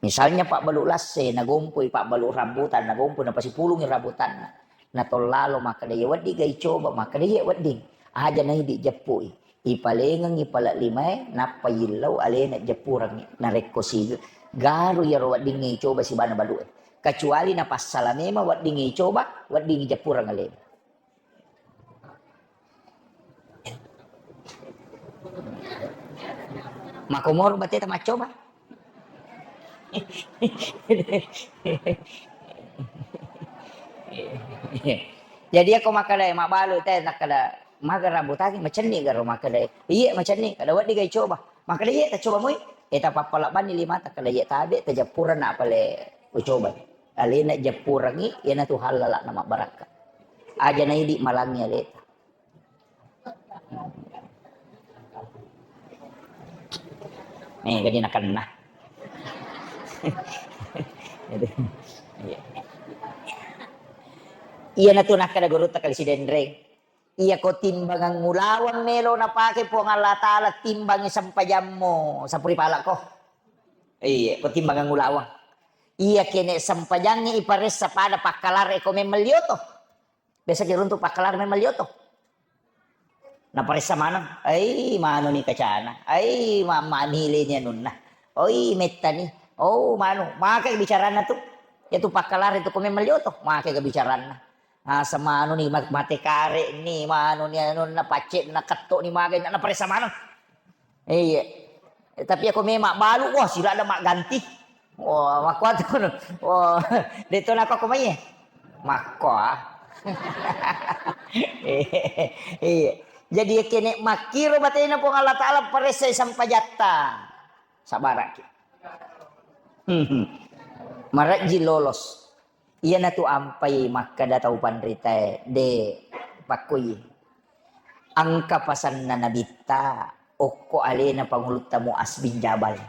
Misalnya pabbalu lasse, nagompoi pabbalu rambutan, nagompoi napasipulungi rambutanna. Natollalo makkeda, "Iya wedding ga icoba?" Makkeda, "Iya wedding." Aja naidi jeppui. Ipalengengngi pale limae, nappa yillau alena jeppurengngi. Narekko si garu iyaro weddingnge icoba sibana balue. Kecuali napassala memang weddingnge icoba, weddingngi jeppureng alena. Makomoro bateta maccoba. Jadi, ako makkeda, mabbalu te, nakkeda, "Maga rambutangnge, macenni garo?" Makkeda, "Iye, macenni." Kada, "Wedding ga icoba?" Makkeda, "Iye, tacoba moi." Eh, tapappalabbanni limata, kada, "Iye, tabe, tajeppureng na pale ucoba." Alena jeppurengngi, iyanatu hallala na mabbarakka. Aja naidi malangi aleta. Eh, jadi nakenna. Iya. Iyanatu nakkeda gurutta Kali Sidenreng. Iyako timbangan ulaweng melo napake Puang Allah Ta'ala, timbangi sempajammu, sapuri palako. Iya, ko timbangan ulaweng. Iya kene sempajangnge iparessa pada pakkalarre ko memeng lioto. Biasa ki runtu pakkalar memang lioto. Naparessa maneng, "Ai, manu ni kacana. Ai, ma-, manile ni anunna. Oi, metta ni. Oh, manu." Maka bicarana tu. Iyatu pakkalare tu ko memang lioto, makega bicaranna. Ah, semanu ni ma-, mate kare ni, manu ni anunna, pacce na ketto ni magai na, na paressa manu. Iya. Eh, tapi ako memang balu, wah, sila ada mak ganti. Wah, makkuatu. Wah, de to nako ko mai. Makko, ah. Iya. Jadi kene makkiro batena Puang Allah Taala paressai sampajatta. Sabaraki. Hmm. Marejji lolos. Iyanatu ampai makkeda tau panritae, de pakkoi. Engka pasanna Nabitta okko alena Pangulutta Muaz bin Jabal.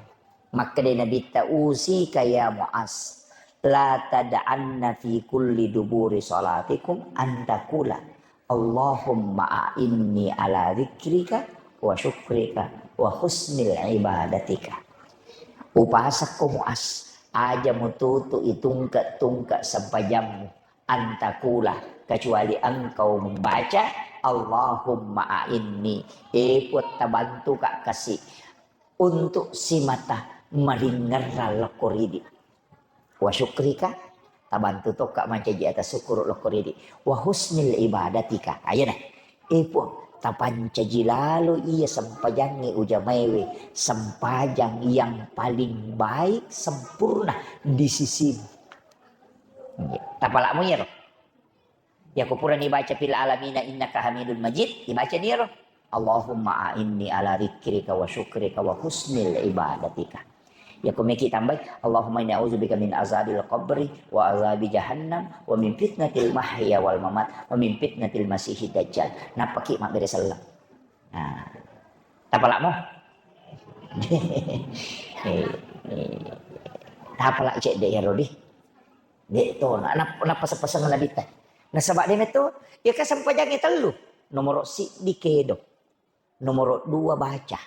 Makkeda Nabitta, "Usika ya Muaz, la tad'anna fi kulli duburi salatikum an taqula, Allahumma a'inni ala dzikrika wa syukrika wa husnil ibadatika." Upasakko Muaz, aja mututu itungke-tungke sempajammu, an taqula, kecuali engkau membaca, "Allahumma a'inni," e Puang, tabantuka kasi untuk simata maringerrang lokko ridi. Wa syukrika, tabantu tokka mancaji atas syukur lokko ridi. Wa husnil ibadatika. Ayana, e Puang, tapancaji lalo iya sempajangnge ujamaewe, sempajang yang paling baik, sempurna di sisimu. Tapalakmu iyaro. Yako purani baca fil alamina innaka hamidun majid, ibacani iyaro. Allahumma a'inni ala dzikrika wa syukrika wa husnil ibadatika. Yako meki tambai, Allahumma inni a'udzubika min azabil qabri wa azabi jahannam wa min fitnatil mahya wal mamat wa min fitnatil masihid dajjal. Nappaki mabbere selleng. Nah, tapalakmo? Eh, eh, tapalak cedde iyaro di. De to, na-, nap-, nappaseng-paseng Nabitta. Nasaba de metto, iya kan sempajangnge tellu. Nomoro siddi kedo. Nomoro dua baca.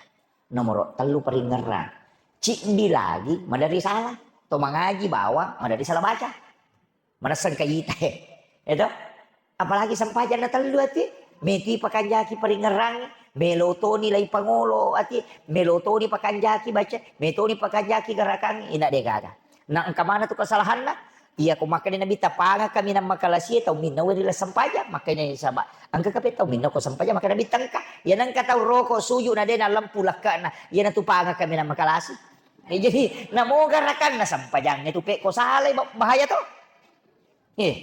Nomoro tellu paringerrang. Ciddi lagi, maderi salah. To mangaji bawang, maderi salah baca. Manesseng kayita, eh. Eto? Apalagi sempajang na tellu ati, meti pakanjaki paringerrang, melo toni lai pangolo ati, melo toni pakanjaki baca, melo toni pakanjaki garakang, ina de gaga. Na engka mana tu kesalahanna? Iya ko makkeda Nabi, tapanga kami nang makalasie tau minna weri la sempajang, makkeda saba. Engka kape tau minna ko sempajang, makkeda Nabi tengka. Iya nengka tau roko suju na de na lempu lekkana, iya na tu panga kami nang makalasi. Eh, jadi, namo garakanna sempajang itu pe ko salai ba-, bahaya to. Eh.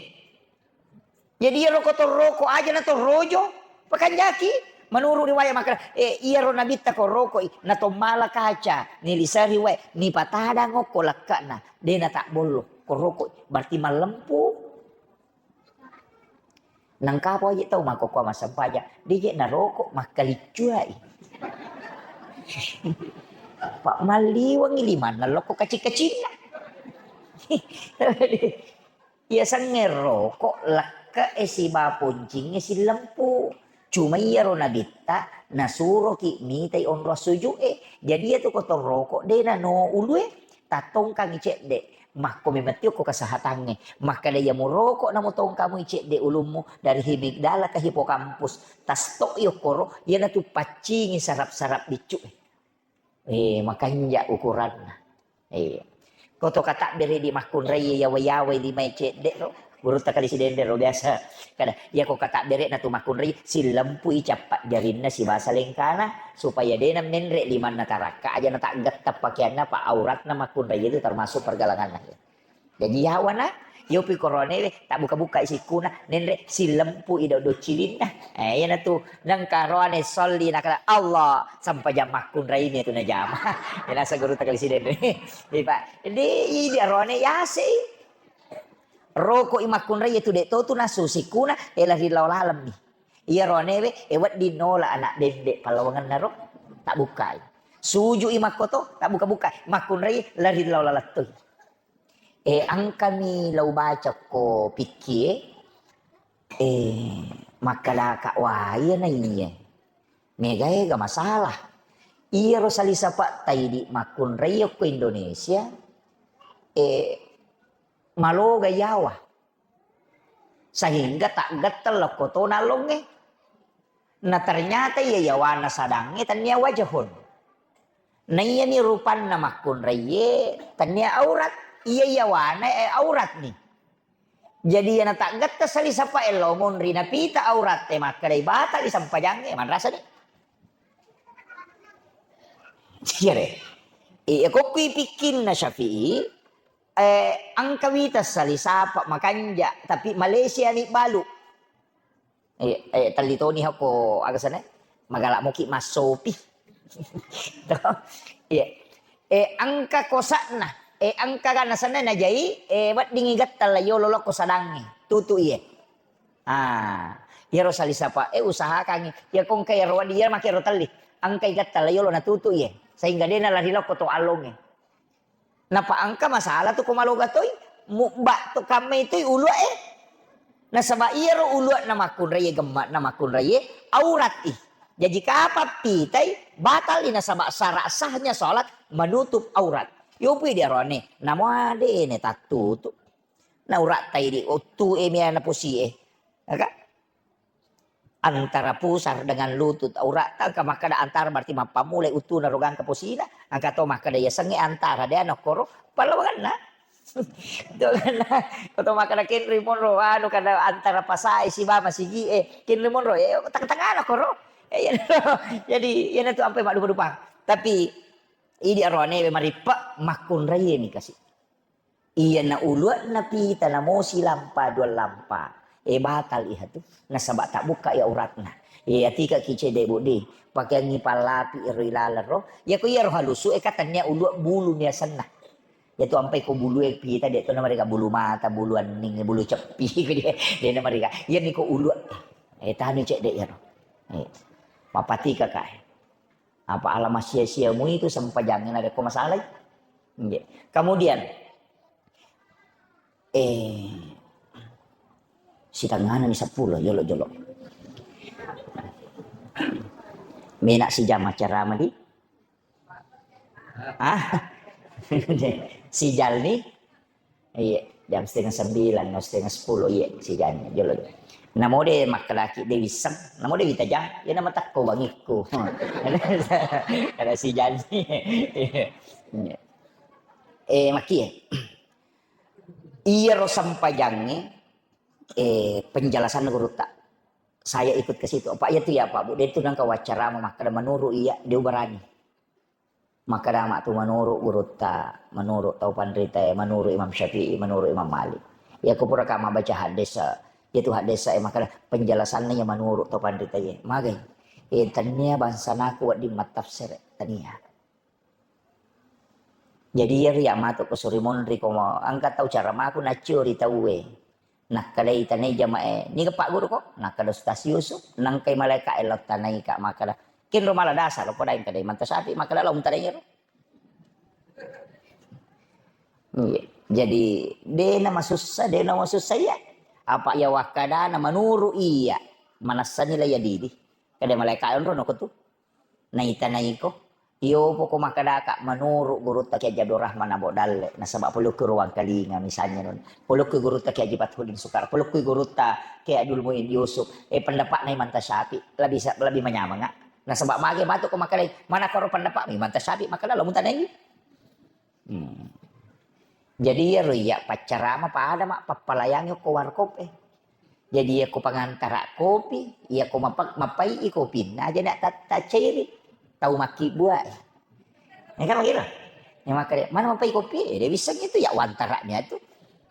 Jadi iyaro ko torroko aja na torrojo, pakanjaki. Menurut riwayat makkeda, eh, iyaro Nabitta ko rokoi, na tommala kaca, nilisari wae, nipatadang okko lekkana, de na tabbollo, ko rokoi, berarti mallempu. Nangkapa aja tau makkokkoe massempajang, de je naroko makkaliccuai. Pa malliwengi limanna lokko kacing-kacinna. Iya, sengnge roko, lekke e siba poncingnge sillempu. Cuma iyaro Nabitta nasuroki mitai onrong sujud e. Jadi iya tu ko torroko de nano ulue, tattongkangi cedde. Makko memetti okko kesehatangnge. Makkeda iya muroko namo tongkamui cedde ulummu dari himigdala ke hipokampus. Tastok i okkoro, iyanatu paccingi sarap-sarap biccu e. Eh, makanja ukuranna. Eh. Ko to katabbere di makkunrai yawa-yawai limae cedde ro. Gurutta Kali Sidenreng ro biasa. Kada, iya ko katabbere na tu makkunrai, silempui cappa jarinna sibasa lengkana, supaya de na menre limanna tarakka aja na taggetta pakeanna, pa auratna makkunrai itu termasuk pergelanganna. Jadi yawana, yopi koronewe, tabbuka-buka sikkuna, nenre silempu i do-, docilinna. Eh, iyanatu, nengka roane solli, nakala, Allah, sampajang makkunraimi tu najama. Inasa guru takali sidene. Ipa, di, di arone yase. Roko i makkunrai tu de to tu nasu sikkuna, eh, lari lao lalemmi. Iya ronewe, eh, wedding nola anak bembe pallawangenna ro, tabbukai. Suju i makkoto, tabbuka-buka. Makkunrai, lari lao lalettoi. Eh, engkami lau baca ko pikkie, eh, makkedaka, "Wah, iya na iya. Mega ega masalah." Iyaro salisapa'ta idi makkunrai okko Indonesia, eh, maloga yawa. Sehingga taggetteng lokko tona longnge. Na ternyata iya yawana sadangnge tennia wajahun. Na iyani rupanna makkunraiye tennia aurat. iya yawana e aurat ni. Jadi iyana taggetta sali sapa e lao monri napita aurat e makkedai batal i sampajangnge, manrasa ni. Iya re. Iya, ko kui pikkinna Syafi'i, eh, engka wita sali sapa makanja, tapi Malaysia ni balu. Eh, eh, telli toni hako aga sana, magala moki massopi. To, iya. Eh, engka kosakna, eh, engka kana sana najai, eh, weddingi gatta la yolo lokko sadangnge, tutu iye. Ah, iyaro sali sapa, eh, usahakangi, iya ko engka iyaro wedding, iya make ro telli, engkai gatta la yolo natutu iye, sehingga dena lari lokko to allongnge. Napa engka masalah tu ko maloga toi, mubba to kammai toi ulua e. Nasaba iyaro ulua na makkunraie, gemma na makkunraie, aurat i. Jaji kapang pitai, batal i nasaba syarat sahnya salat menutup aurat. Yopi diarone, namo ade ne tattutu. Na aurat tai di ottu e mia na posi e. Ya kan? Antara pusar dengan lutut aurat, engka makkeda antara berarti mappammulai uttuna ro gangka posina, engka to makkeda yasengnge antara de anu koro pallawangenna. To kan, ko to makkeda kenri monro anu kada antara pasae siba masigi e, kenri monro e tengah-tengah na koro. Eh, iya. Jadi iyana tu ampai maddupa-dupa. Tapi idi arone marippe makkunrai ni kasi. Iyana uluanna pita namo silampa dua lampa. Eh, batal iha tu. Nasaba tabbukka i auratna. Eh, atika ki cede bodi. Pakeangngi pallapi ero ilaleng ro. Iya ko iyaro halusu e ka tennia ulua bulu ni asenna. Iya tu ampai ko bulu e pita de to namarega bulu mata, bulu anning, bulu ceppi. De namarega. Iya ni ko ulua. Eh, tanu cede iyaro. Eh, mapatika ka e. Apa ala massia-sia mui tu sempajangnge narekko masalai. Nggih. Kemudian, eh, sitengahna ni seppulo, jolo-jolo. Mena sijam acara madi. Ah? Sijal ni. Iya, jam setengah sembilan, no, setengah sepuluh, iya, sijanna, jolo. Namo de makkedaki de wisseng, namo de witajang, iya namatakko bangikku. Ada sijanni. Iya. Eh, makkie. Iyaro sempajangnge, eh, penjelasan gurutta. Saya ikut ke situ. Apa iya tu ya, Pak Bu? De tu nangka waccarama makkeda menurut iya, de ubarani. Makkeda matu menurut gurutta, menurut tau panritae, menurut Imam Syafi'i, menurut Imam Malik. Iya ko pura ka mabbaca hadis, iya tu hadis e makkeda penjelasanna iya menurut tau panritae. Magai. Eh, tania bangsanaku wedding mattafsir, tania. Jadi iyaro iya matu ko suri monri ko mo, engka tau caramaku naccio ri tauwe. Nakkeda itanai jama'e, "Niga Pak Guru ko?" Nakkeda Ustaz Yusuf, nangkai malaika'e lao tanaika makkeda, "Kenro mala dasa lo podaeng kada manta sapi makkeda lao mutanai ro." Iya. Jadi dena masussa, dena masussa iya. Apa iya wakkadana menurut iya, manassani la iya didi. Kada malaika'e onro noko tu. Naita naiko, iyo poko makkedaka menurut gurutta Kiai Abdul Rahman Abo Dalle, nasaba polokku ruang kalinga misalnya non. Polokku gurutta Kiai Haji Fathuddin Sukar, polokku gurutta Kiai Abdul Muin Yusuf, eh, pendapatna Imam Tasyafi lebih sa-, lebih menyamanga. Nasaba mage matu ko makkedai, mana koro pendapat Imam Tasyafi, makkeda lo mutanai. Hmm. Jadi iyaro iya paccarama pada ma pappalayangi ko warkop e. Jadi iya ko pangantara kopi, iya ko mapa-, mapai i kopinna aja na ta-, tacairi. Tau makkibua e. Ya kan begitu? Ya makkeda, mana mapai kopi? Eh, dia bisa gitu ya wantaranya tu.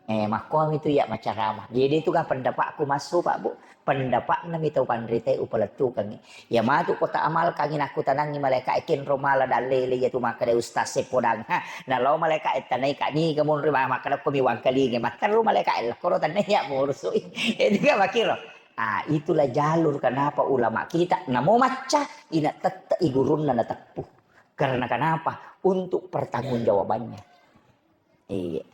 Eh, makkuami tu iya macarama. Jadi itu kan pendapatku masuk, Pak Bu. Pendapatna mi tau panritae upalettukangngi. Iya matu ko taamalkangngi nakkutanangngi malaika'e kenro mala dallele iya tu makkeda ustaz e podang. Ha, nalao malaika'e tanaika niga monri ma-, makkeda ko mi wangkalinga. Matteru malaika'e lakkoro tanai iya morusui. Itu kan makkiro. Ah, itulah jalur kenapa ulama kita namo macca ina tette i gurunna nateppu. Karena kenapa? Untuk pertanggungjawabannya. Iya.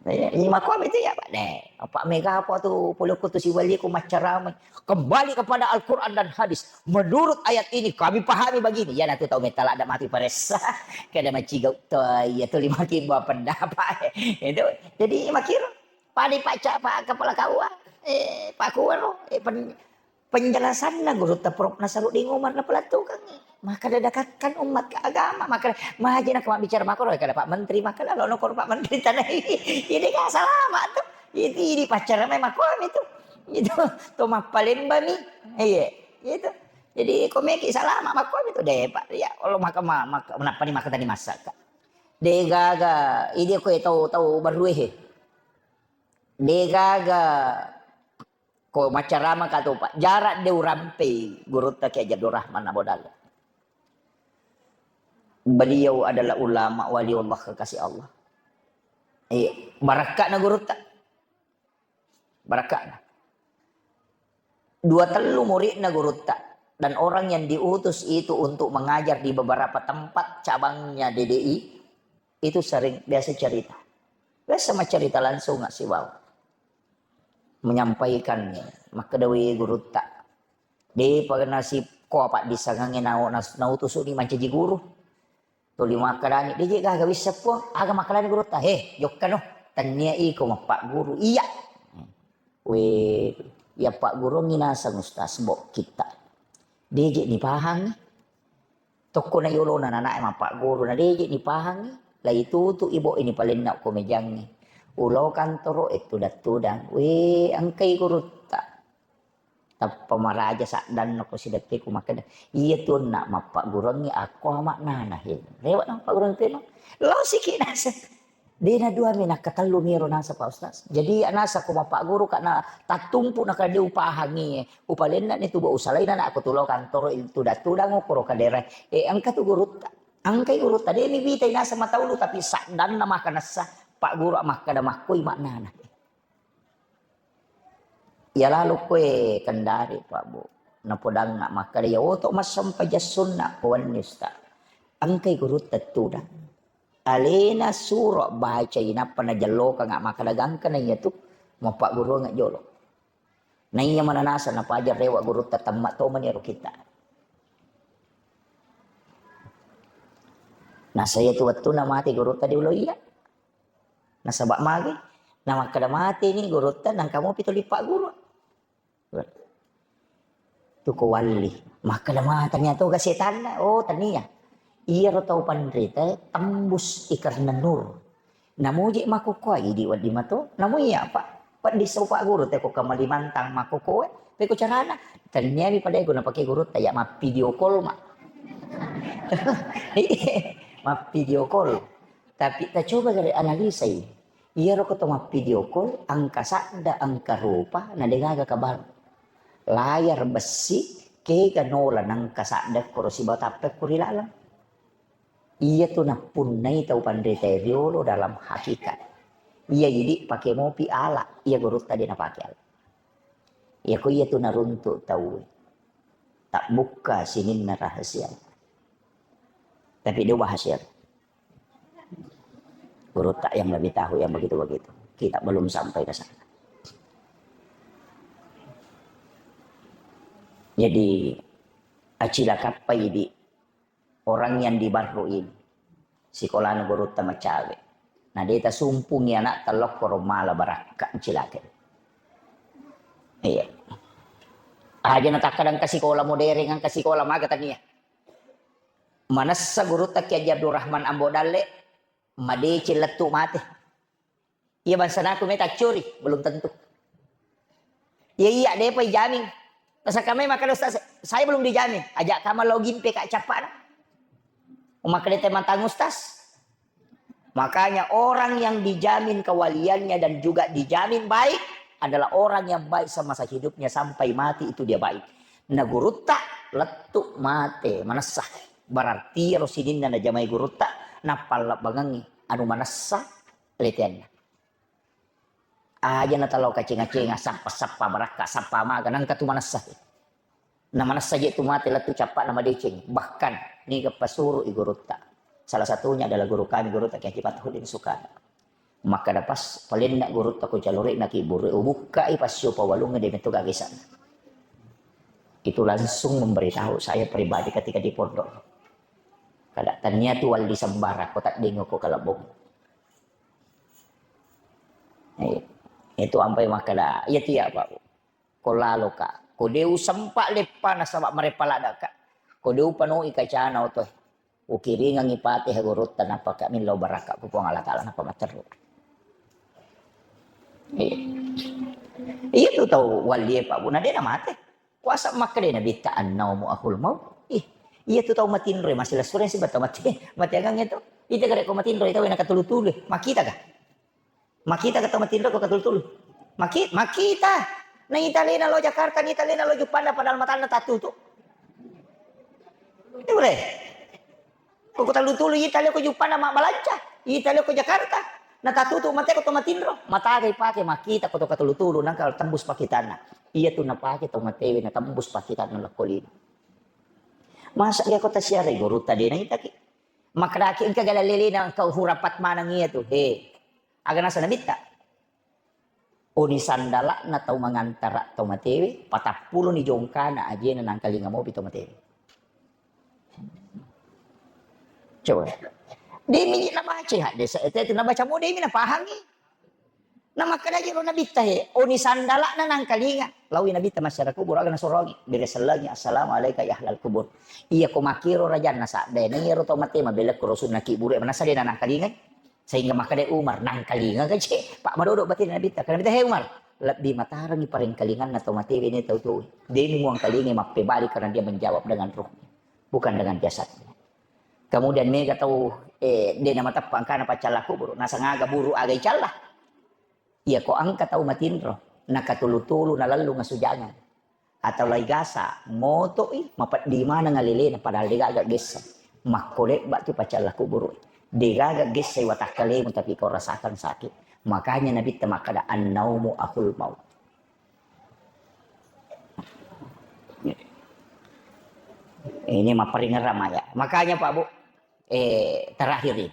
Iya, iya, makkuami tu iya, Pak. Deh, apa mega apa tu polokku tu siwaliku maccarama. Kembali kepada Al-Quran dan hadis. Menurut ayat ini kami pahami begini. Iya, natu tau metala ada mati paressa. Kada maciga to, iya tu lima kibua pendapat. Itu. Jadi makkiro. Padi paca Pak Kepala K U A. Eh, Pak Kuwero. Eh, pen-, Penjelasanna gurutta Prof Nasaruddin Umar napelattukengngi. Maka dadakakkan umat ke agama, maka maji na mabbicara makoro kada Pak Menteri, maka lo nokor Pak Menteri tanai. Ini kan salama tuh. Itu ini pacara memang kami tuh. Itu tuh mappalemba mi. Iya, itu. Jadi komeki salama makko itu deh Pak. Ya Allah maka maka kenapa nih maka tadi masak. Degaga, ini kue tahu tahu baru eh. Degaga ko maccarama ka topa. Jarak de urampei gurutta Kiai Abdul Rahman Abu Dalla. Beliau adalah ulama waliullah kekasih Allah. Eh, barakkana gurutta. Barakkana. Dua tellu muridna gurutta. Dan orang yang diutus itu untuk mengajar di beberapa tempat cabangnya D D I, itu sering biasa cerita. Biasa maccarita langsung nggak sih, Bang? Menyampaikan, makkeda, "Wé gurutta, dé'pa nasib ko apa disangangngé nau-, nas-, nautusuni mancaji guru." Tuli makkedani, "Dé'jé gaga wisseng, Puang, aga makkedani gurutta?" "Hé, jokkano, tennia iko mappagguru." "Iya." "Wé, iya pagguruangngi naseng Ustaz, Mbok, kitta. Dé'jé nipahangngi." Tokko na yolona nanae mappagguru, na dé'jé nipahangngi, laitutu ibo ini palenna ko méjangngi. Ulo kantoro e tudang-tudang. Wé, engkai gurutta. Tappa maraja saddanna ko sideppeku makkeda, "Iya tu onna mappagguruangngi akko amaknana." Hé, réwa na mappagguruang tu emang. Lao siki naseng. Dé' nadua mi, nakkatellu mi éro naseng, Pak Ustaz. Jadi, naseng ko mappagguru ka na tattumpu na kadé upahangngi, upalenna ni tu, ba usalaina na ko tulo kantoro il tudang-tudang okkoro kadéra. Eh, engka tu gurutta. Engkai gurutta. Dé' mi bitai naseng mataulu, tapi saddanna maka nassa. Pak Guru makkeda makkoi maknana. Iya lalo koe Kendari, Pak Bu. Napodangnga makkeda, "Iya oto massempajang sunna ko wenni, Ustaz." Engkai gurutta tudang. Alena suro bacai nappa najellokang makkeda gangka na iya tu mappagguruang jolo. Na iya mana naseng napaja réwa gurutta temma tomani ro kita. Nasaba iya tu wettunna mate gurutta di ulo iya. Nasaba magi, na makkeda mate ni gurutta, nangka mopi tuli pagguru. Tuko walli. Makkeda ma tania toga setanna. Oh, tania. Iyaro tau panrita tembus ikarna nur. Namuji makkukkoa idi wedding mato. Namu iya, Pak. Wedding sau pagguru te ko Kalimantan makkukkoe. Peko carana. Tania mi pada ego napake gurutta ya mappidio call ma. Mappidio call. Tapi tacoba gare analisai. Iyaro ko to mappidio call, engka sadda, engka rupa, na degaga kabar. Layar bessi, kega nola nengka sadda koro sibawa tappe ko ri laleng. Iya tu nappunnai tau panrita riolo dalam hakikat. Iya idi pake mopi ala, iya gurutta de napake ala. Iya ko iya tu naruntuk tau. Tak buka sininna rahasia. Tapi dia bahas ya. Gurutta yang lebih tahu yang begitu-begitu. Kita belum sampai ke sana. Jadi, acilakappai di orang yang di Barru ini. Sikolana gurutta macawe. Na deta sumpungi anak tellokkoro mala barakka cilaka. Iya. Aja na takkadang ka sikola modern, ka sikola maga tania. Manessa gurutta Kiai Haji Abdurrahman Ambo Dalle, madeceng lettu mate. Iya bangsanaku meta accuri, belum tentu. Iya, iya, depa ijamin. Nasaka mai makkeda, "Ustaz, saya belum dijamin." Ajak kama login P K cappana. Makkeda temantang Ustaz. Makanya orang yang dijamin kewaliannya dan juga dijamin baik adalah orang yang baik semasa hidupnya sampai mati itu dia baik. Na gurutta lettu mate manessa. Berarti ro sininna najamai gurutta, nappallebbangengngi anu manessa leteanna. Aja na talo kacenga-cenga, sappa-sappa barakka, sappa maga, nangka tu manessa. Na manessa je tu mate lettu cappa na madeceng. Bahkan niga pasuru i gurutta. Salah satunya adalah guru kami, gurutta Kiai Haji Fathuddin Sukana. Makkeda pas palenna gurutta ko calore na kiburu, ubukkai passio pawalung de metto gagesan. Itu langsung memberitahu saya pribadi ketika di pondok. Kada tania tu walli sembara ko taddingo ko kalebong. Eh, itu ampai makkeda, iya tiya, Pak. Ko lalo ka, Ko de usempa leppa nasaba marepa ladaka. Ko de upanoi kacana otoe. Ukiringangi Fatihah gurutta, napaka millau barakka ku Puang Allah Taala, napa matteru. Iya. Iya tu tau walie, Pak, Bu, na de namate. Kuasa makkeda Nabitta, "Annaumu ahul maut." Ih, iya tu tau matinro, masih lesureng sih tau mati. Mati agang itu. Ita kare ko matinro, ita wena katulu-tulu. Makita ka? Makita ka tau matinro ko katulu-tulu? Maki-, makita. Na ita lena lo Jakarta, na ita lena lo Juppanda, padahal matanna tatutu. Itu boleh. Ko katulu-tulu ita leo ko Juppanda mabbalanca, ita leo ko Jakarta. Na tatutu mate ko to matinro, mataga ipake makita ko to katulu-tulu, nangka tembus pakitanna. Iya tu napake to matewe na tembus pakitanna lokko lino. Masa iya ko tasiarai gurutta de naitaki. Makkedaki engka gala lelena engka hurapat maneng iya tu. He. Aga nasa Nabitta? Oni sandala'na tau mangantara tau matewe, patappuloni jongkana ajena nangkalinga mopi tau matewe. Coba. Demi nabaca hadde sa-, te-, nabaca mo demi napahangi. Na makkedaki ro Nabitta he, oni sandala'na nangkalinga. Lawi Nabitta masyarakat kubur aga nasorongi. Bere sellengi, "Assalamu alaika ya ahlal kubur." Iya ko makiro rajanna sadde, na iyaro tau mate mabelekko ro sunna kibure, manasa de na nangkalingai. Sehingga makkeda Umar, "Nangkalinga gaje." Pak madodo batin Nabitta. Karena Nabitta, "He Umar, lebbi matarangi parengkalinganna tau matewe ne tau tuwe. De muangkalingai mappebali karena dia menjawab dengan ruhnya, bukan dengan jasadnya." Kemudian mega tau, eh, de namateppa engkana paccalla kuburu, nasangaga buru aga icalla. Iya ko engka tau matinro, nakatulu-tulu nalallu ngasujangan. Atau lai gasa, moto'i, mapeddi maneng alelena, padahal degaga gessa. Makko lebba tu paccalla kuburu. Degaga gessa watakkalemu, tapi kau rasakan sakit. Makanya Nabitta makkeda, "Annaumu ahul maut." Ini mapparingerang maya. Makanya Pak Bu, eh, terakhir ini.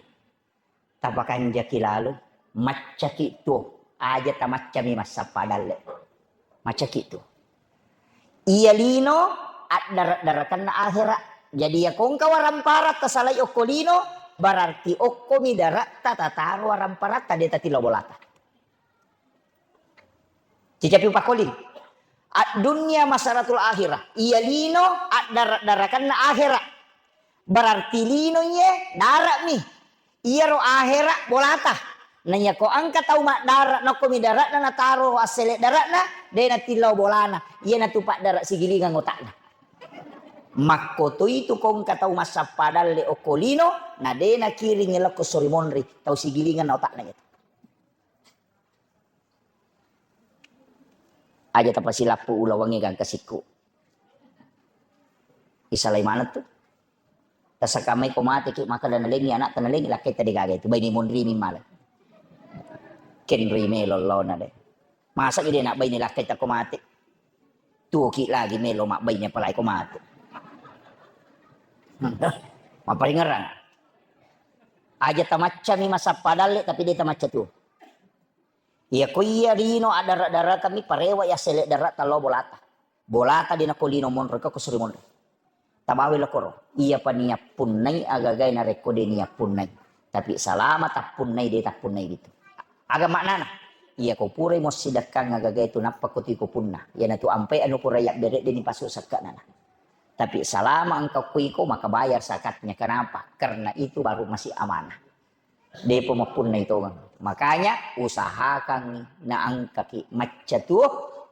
Tapakanjaki lalo, maccaki tuo, aja tamaccami massappa dalle. Maccaki tuo. Iya lino addare-darekenna akhera. Jadi iya kongka warampara tasalai okko lino, berarti okkomi dare'ta tataro waramparatta de tatillo bolata. Cicapi upakkoling. Ad-dunya masaratul akhirah. Iya lino addara-darakanna akhera. Berarti lino iye dara'mi. Iyaro akhera bolata. Naiya ko engka tau maddara, nokkomi dara'na nataro assele dara'na, de natillau bolana. Iyanatu paddara sigilingang otakna. Makkotoi tu ko engka tau massappa dalle okko lino, na de nakiring lokko sori monri, tau sigilingang na otakna itu. Aja tapasilappu ulawengnge gangka sikku. Isalai maneng tu. Tasakamai ko mate ki, maka da nalengi anak ta nalengi lakkai ta degaga itu. Baini monri mi male. Kenri melo lona de. Masa ide nak baini lakkai ta ko mate. Tuo ki lagi melo mak baini apalai ko mate. Maparingerang. Aja tamacca mi masappa dalle tapi de tamacca tuo. Iya ko iya lino addara-dara kami parewa ya sele dara tallo bolata. Bolata de nako lino monro ko suri monro. Tabawe lokoro. Iya pa niappunnai agagai narekko de niappunnai. Tapi salama tappunnai de tappunnai gitu. Aga maknana? Iya ko purai mo sidekkang agagai tu nappa ko tiko punna. Iya natu ampai anu purai yabbere de ni pasu sekka nana. Tapi salama engka kuiko maka bayar zakatnya. Kenapa? Karena itu baru masih amanah. Depo mappunnai tongeng. Makanya usahakan naengkaki macca tuo,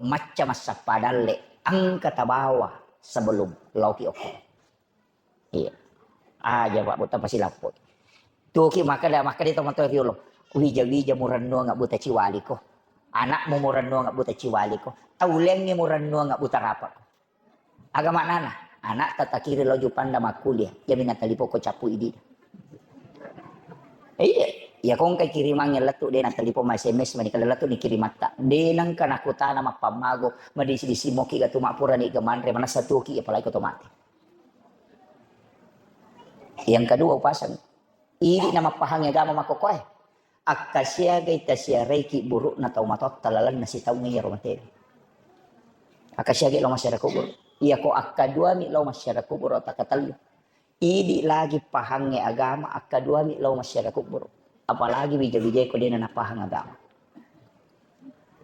macca massappa dalle, engka tabawa sebelum laoki okko. Iya. Aja Pak Buta pasilappo. Tuoki makkeda, makkeda to matoa riolo. Wija-wija murennuang buta ciwaliko. Anakmu murennuang buta ciwaliko. Taulengnge murennuang buta rapako. Aga maknana? Anakta takiri lao Jupanda makkuliah, iyami natalipoko cappu idi. Iya, iya kongkai kirimangnge lettu de natalipong ma S M S mani kala lettu ni kirimatta. De nengka nakutana mappammago, madisi-disi moki gatu mappurani ga manre manessa tuoki apalagi ko to mate. Yang kedua upasang. Idi na mappahangi agama makkokkoe. Akkasiagai tasiaraiki burukna tau matotta lalenna sitaung iyaro materi. Akkasiagai lao masyarakat kubur. Iyako akkaduami lao masyarakat kubur atau katellu. Idi lagi pahangnge agama akkaduami lao masyarakat kubur. Apalagi wija-wijai ko dena napahang agama.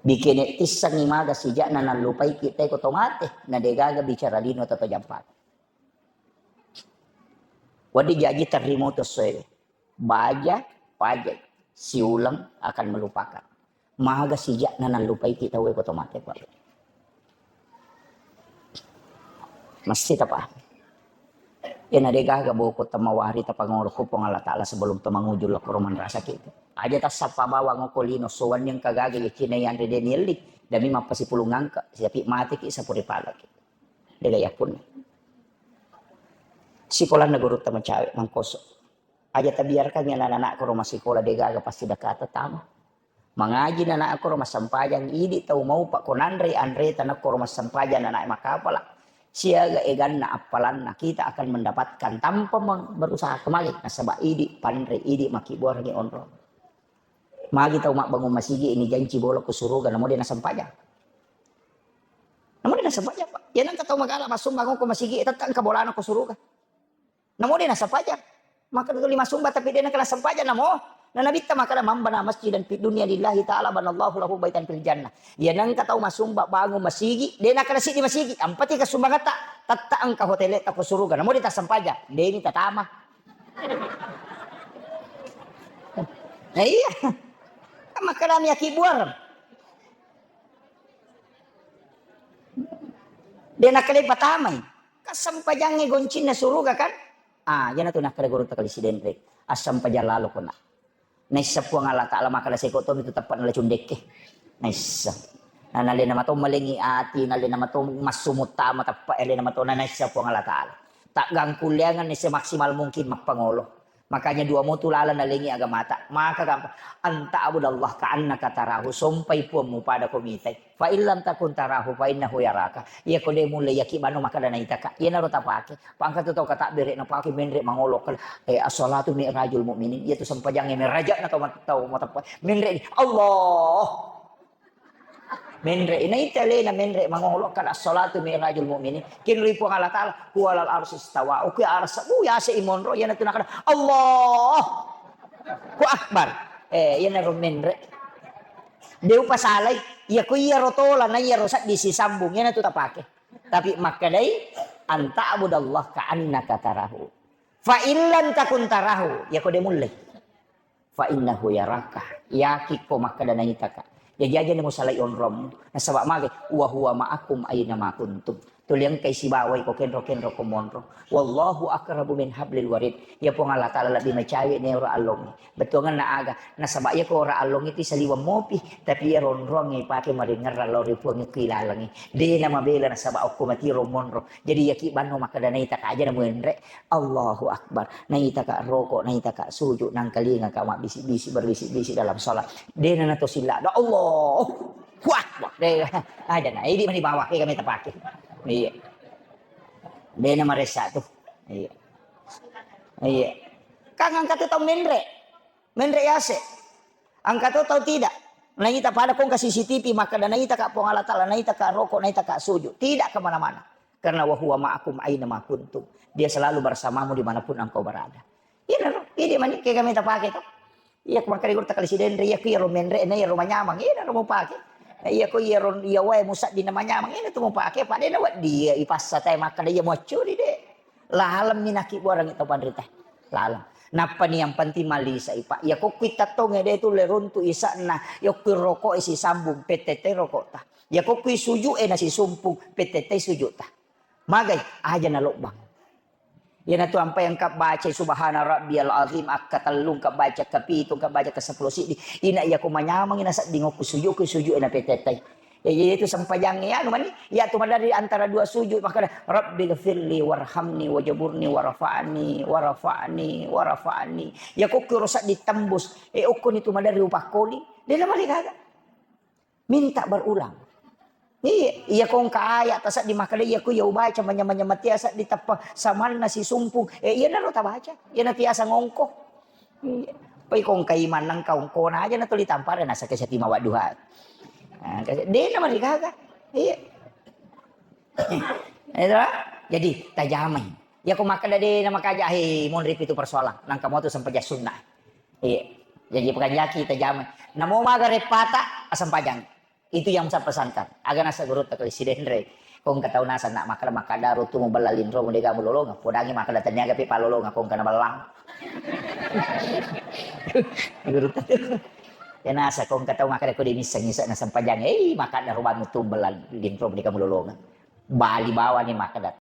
Bikene tissengngi maga sijakna nallupai kita ko to mate, na degaga bicara lino atau to jampang. Wedding jaji terrimo to soe. Baja, paja, siuleng akan melupakan. Maga sijakna nallupai kita we ko to mate, Pak. Mesti tapa. Ena degaga boko tamawari tapangolo ko Puang Allah Taala sebelum tamangujul ko roman rasa kita. Aja tassappa bawang ko lino sowan yang kagaga ya Cina yang rede nielli. Demi mappasipulung angka, siapi mati ki sapuri palaki. Dega yappun. Sikolanna guru tamacawe mangkoso. Aja tabiarkangngi anak-anak ko rumah sikola degaga pasti dakata tama. Mangaji nana ko rumah sempajang idi tau mau pak ko nanre anre tanah ko rumah sempajang nana makapala. Siaga eganna appalanna kita akan mendapatkan tanpa meng- berusaha kemari nasaba idi panre idi maki buarngi onro. Magi tau mabbangun masigi ini janci bolok ke suruga namo dia nasempajang. Namo dia nasempajang pak. Ya nang tau magala masuk bangun ke masigi tetap ke bolana ke suruga. Namo de nasapajang. Maka tuli masumba tapi de nakala sempajang namo. Na nabitta makala mambana masjidan fid dunya lillahi ta'ala banallahu lahu baitan fil jannah. Ya nangka tau masumba bangun masigi, de nakala sidi masigi, ampati kasumbangatta, tatta engka hotel ta ko suruga. Namo de tasempajang, de ni tatama. Nah, iya. Kan makala mi akibuar. De nakala patamai. Kassempajangnge goncinna suruga kan? Ah, iyanatu nakkeda gurutta kali sidenre. Assempajang lalo kona. Naissa Puang Allah Taala makkeda seko tomi tu teppa nala cundekke. Naissa. Na nalena mato malengi ati, nalena mato massu muttama teppa, eh, lena mato na naissa Puang Allah Taala. Taggangkulleangan naissa maksimal mungkin mappangolo. Makanya dua motu laleng nalengi agamata. Maka gampang. Anta abudallah ka annaka tarahu. Sompai puammu pada ko mitai. Fa illam takun tarahu fa innahu yaraka. Iya ko de mulle yaki bano makkeda naitaka. Iyanaro tapake. Pangka tu tau kata bere napake menre mangolo kal. Eh, as-salatu mi'rajul mu'minin. Iya tu sempajangnge meraja na tau mat-, tau mateppa. Menre di Allah. Menre, naita lena menre mangolo kan as-salatu mi'rajul mu'minin. Kinri Puang Allah Taala, huwalal arsy istawa. Oke arsa, bu yase imonro, yana tu nakada, Allah. Ku akbar. Eh, yana ro menre. Deu pasalai, iya ko iya rotola, na iya rosaddi sisambung, yana tu tapake. Tapi makkedai, anta abudallah ka annaka tarahu. Fa illam takun tarahu, iya ko de mulle. Fa innahu yaraka. Yakikko makkeda naitaka. Jaji aja ni musalai onrommu. Nasaba magai, wa huwa ma'akum aina ma kuntum. Tuli engkai sibawai ko kenro-kenro ko monro. Wallahu aqrabu min hablil warid. Ya Puang Allah Taala lebih macawe ni ora allongi. Betuanganna aga. Nasaba iya ko ora allongi ti saliweng mopi. Tapi iya ronroang ipake maringerra lao ri Puang ki lalengi. De na mabela nasaba okko matiro monro. Jadi yaki banno makkeda naitaka aja na muenre. Allahu Akbar. Naitaka roko, naitaka sujud, nangkalinga ka mabbisi-bisi, berbisi-bisi dalam salat. Dena nato silla. Da Allahu Akbar. De, aja na. Idi mani bawa ke kami tapake. Iya. Dena maressa tu. Iya. Iya. Kang angkat tu tau menre. Menre yase. Angkat tu tau tidak. Naita pada kong ke C C T V maka naita ka Puang Allah Taala, naita ka roko, naita ka sujud. Tidak kemana-mana. Karena wa huwa ma'akum aina ma kuntum. Dia selalu bersamamu dimanapun engkau berada. Iya, no? Iya, dia mani, kayak kami tak pakai, toh. Iya, maka di gurta kali sidenre, iya, ku iya ro menre, na iya ro manyamang, iya, ro mau pakai. Iya, ku iya ro, iya, wae, musa di nama nyamang, iya, tu mau pakai, pada na wak dia, ipassa tai maka dia mau curi deh. Lalem minaki buarang itu panrita. Lalem. Nappa ni yang penting malisa ipa. Iya, kok kita tong ede tu leruntu isakna, yokku rokok isi sambung, P T T rokok ta. Iya, kok kui suju e nasi sumpung, P T T suju ta. Magai, aja na lobbang. Iyanatu ampai engka bacai subhana rabbiyal azim akkatellung, engka baca kapitu, engka baca kaseppulo siddi. Ina iya ko manyameng ina sedding okku sujud, ku sujud ina petetai. Ya, ya, itu sempajangnge anu mani, ya tu maderri antara dua sujud, makkeda, "Rabbi ghfirli warhamni wajaburni warafa'ni, warafa'ni, warafa'ni." Ya kokku ro sedding tembus, eh, okko ni tu maderri upakkoli, de na mali gaga. Minta berulang. Iya, iya ko engka ayat taseddi makkeda iya ko iya ubaca manya-manya matia seddi teppa samanna sisumpung. Eh, iyanaro tabaca. Iyana tiasa ngongko. Iya. Poi ko engka iman nang kau engkona aja na tuli tampare nasake seti mawadduha. Nah, de na marigaga. Iya. Itu lah. Jadi tajamai. Ya ko makkeda de na makaja he monri pitu persoalan. Nang kamu tu sempaja sunnah. Iya. Jaji pakanjaki tajamai. Namo maga reppata, asempajang. Itu yang saya pesankan. Aga nasa gurutta ko sidenre. Ko engka tau nasa nak makkeda, makkeda ro tu mubella linro mu dega mulolonga. Podangi makkeda taniaga pe palolonga ko engka nabellang. Gurutta tu. Ya nasa ko engka tau makkeda ko de misseng isa na sempajang. Eh, makkeda ro banu tu mubella linro mu dega mulolonga. Bali bawani makkeda.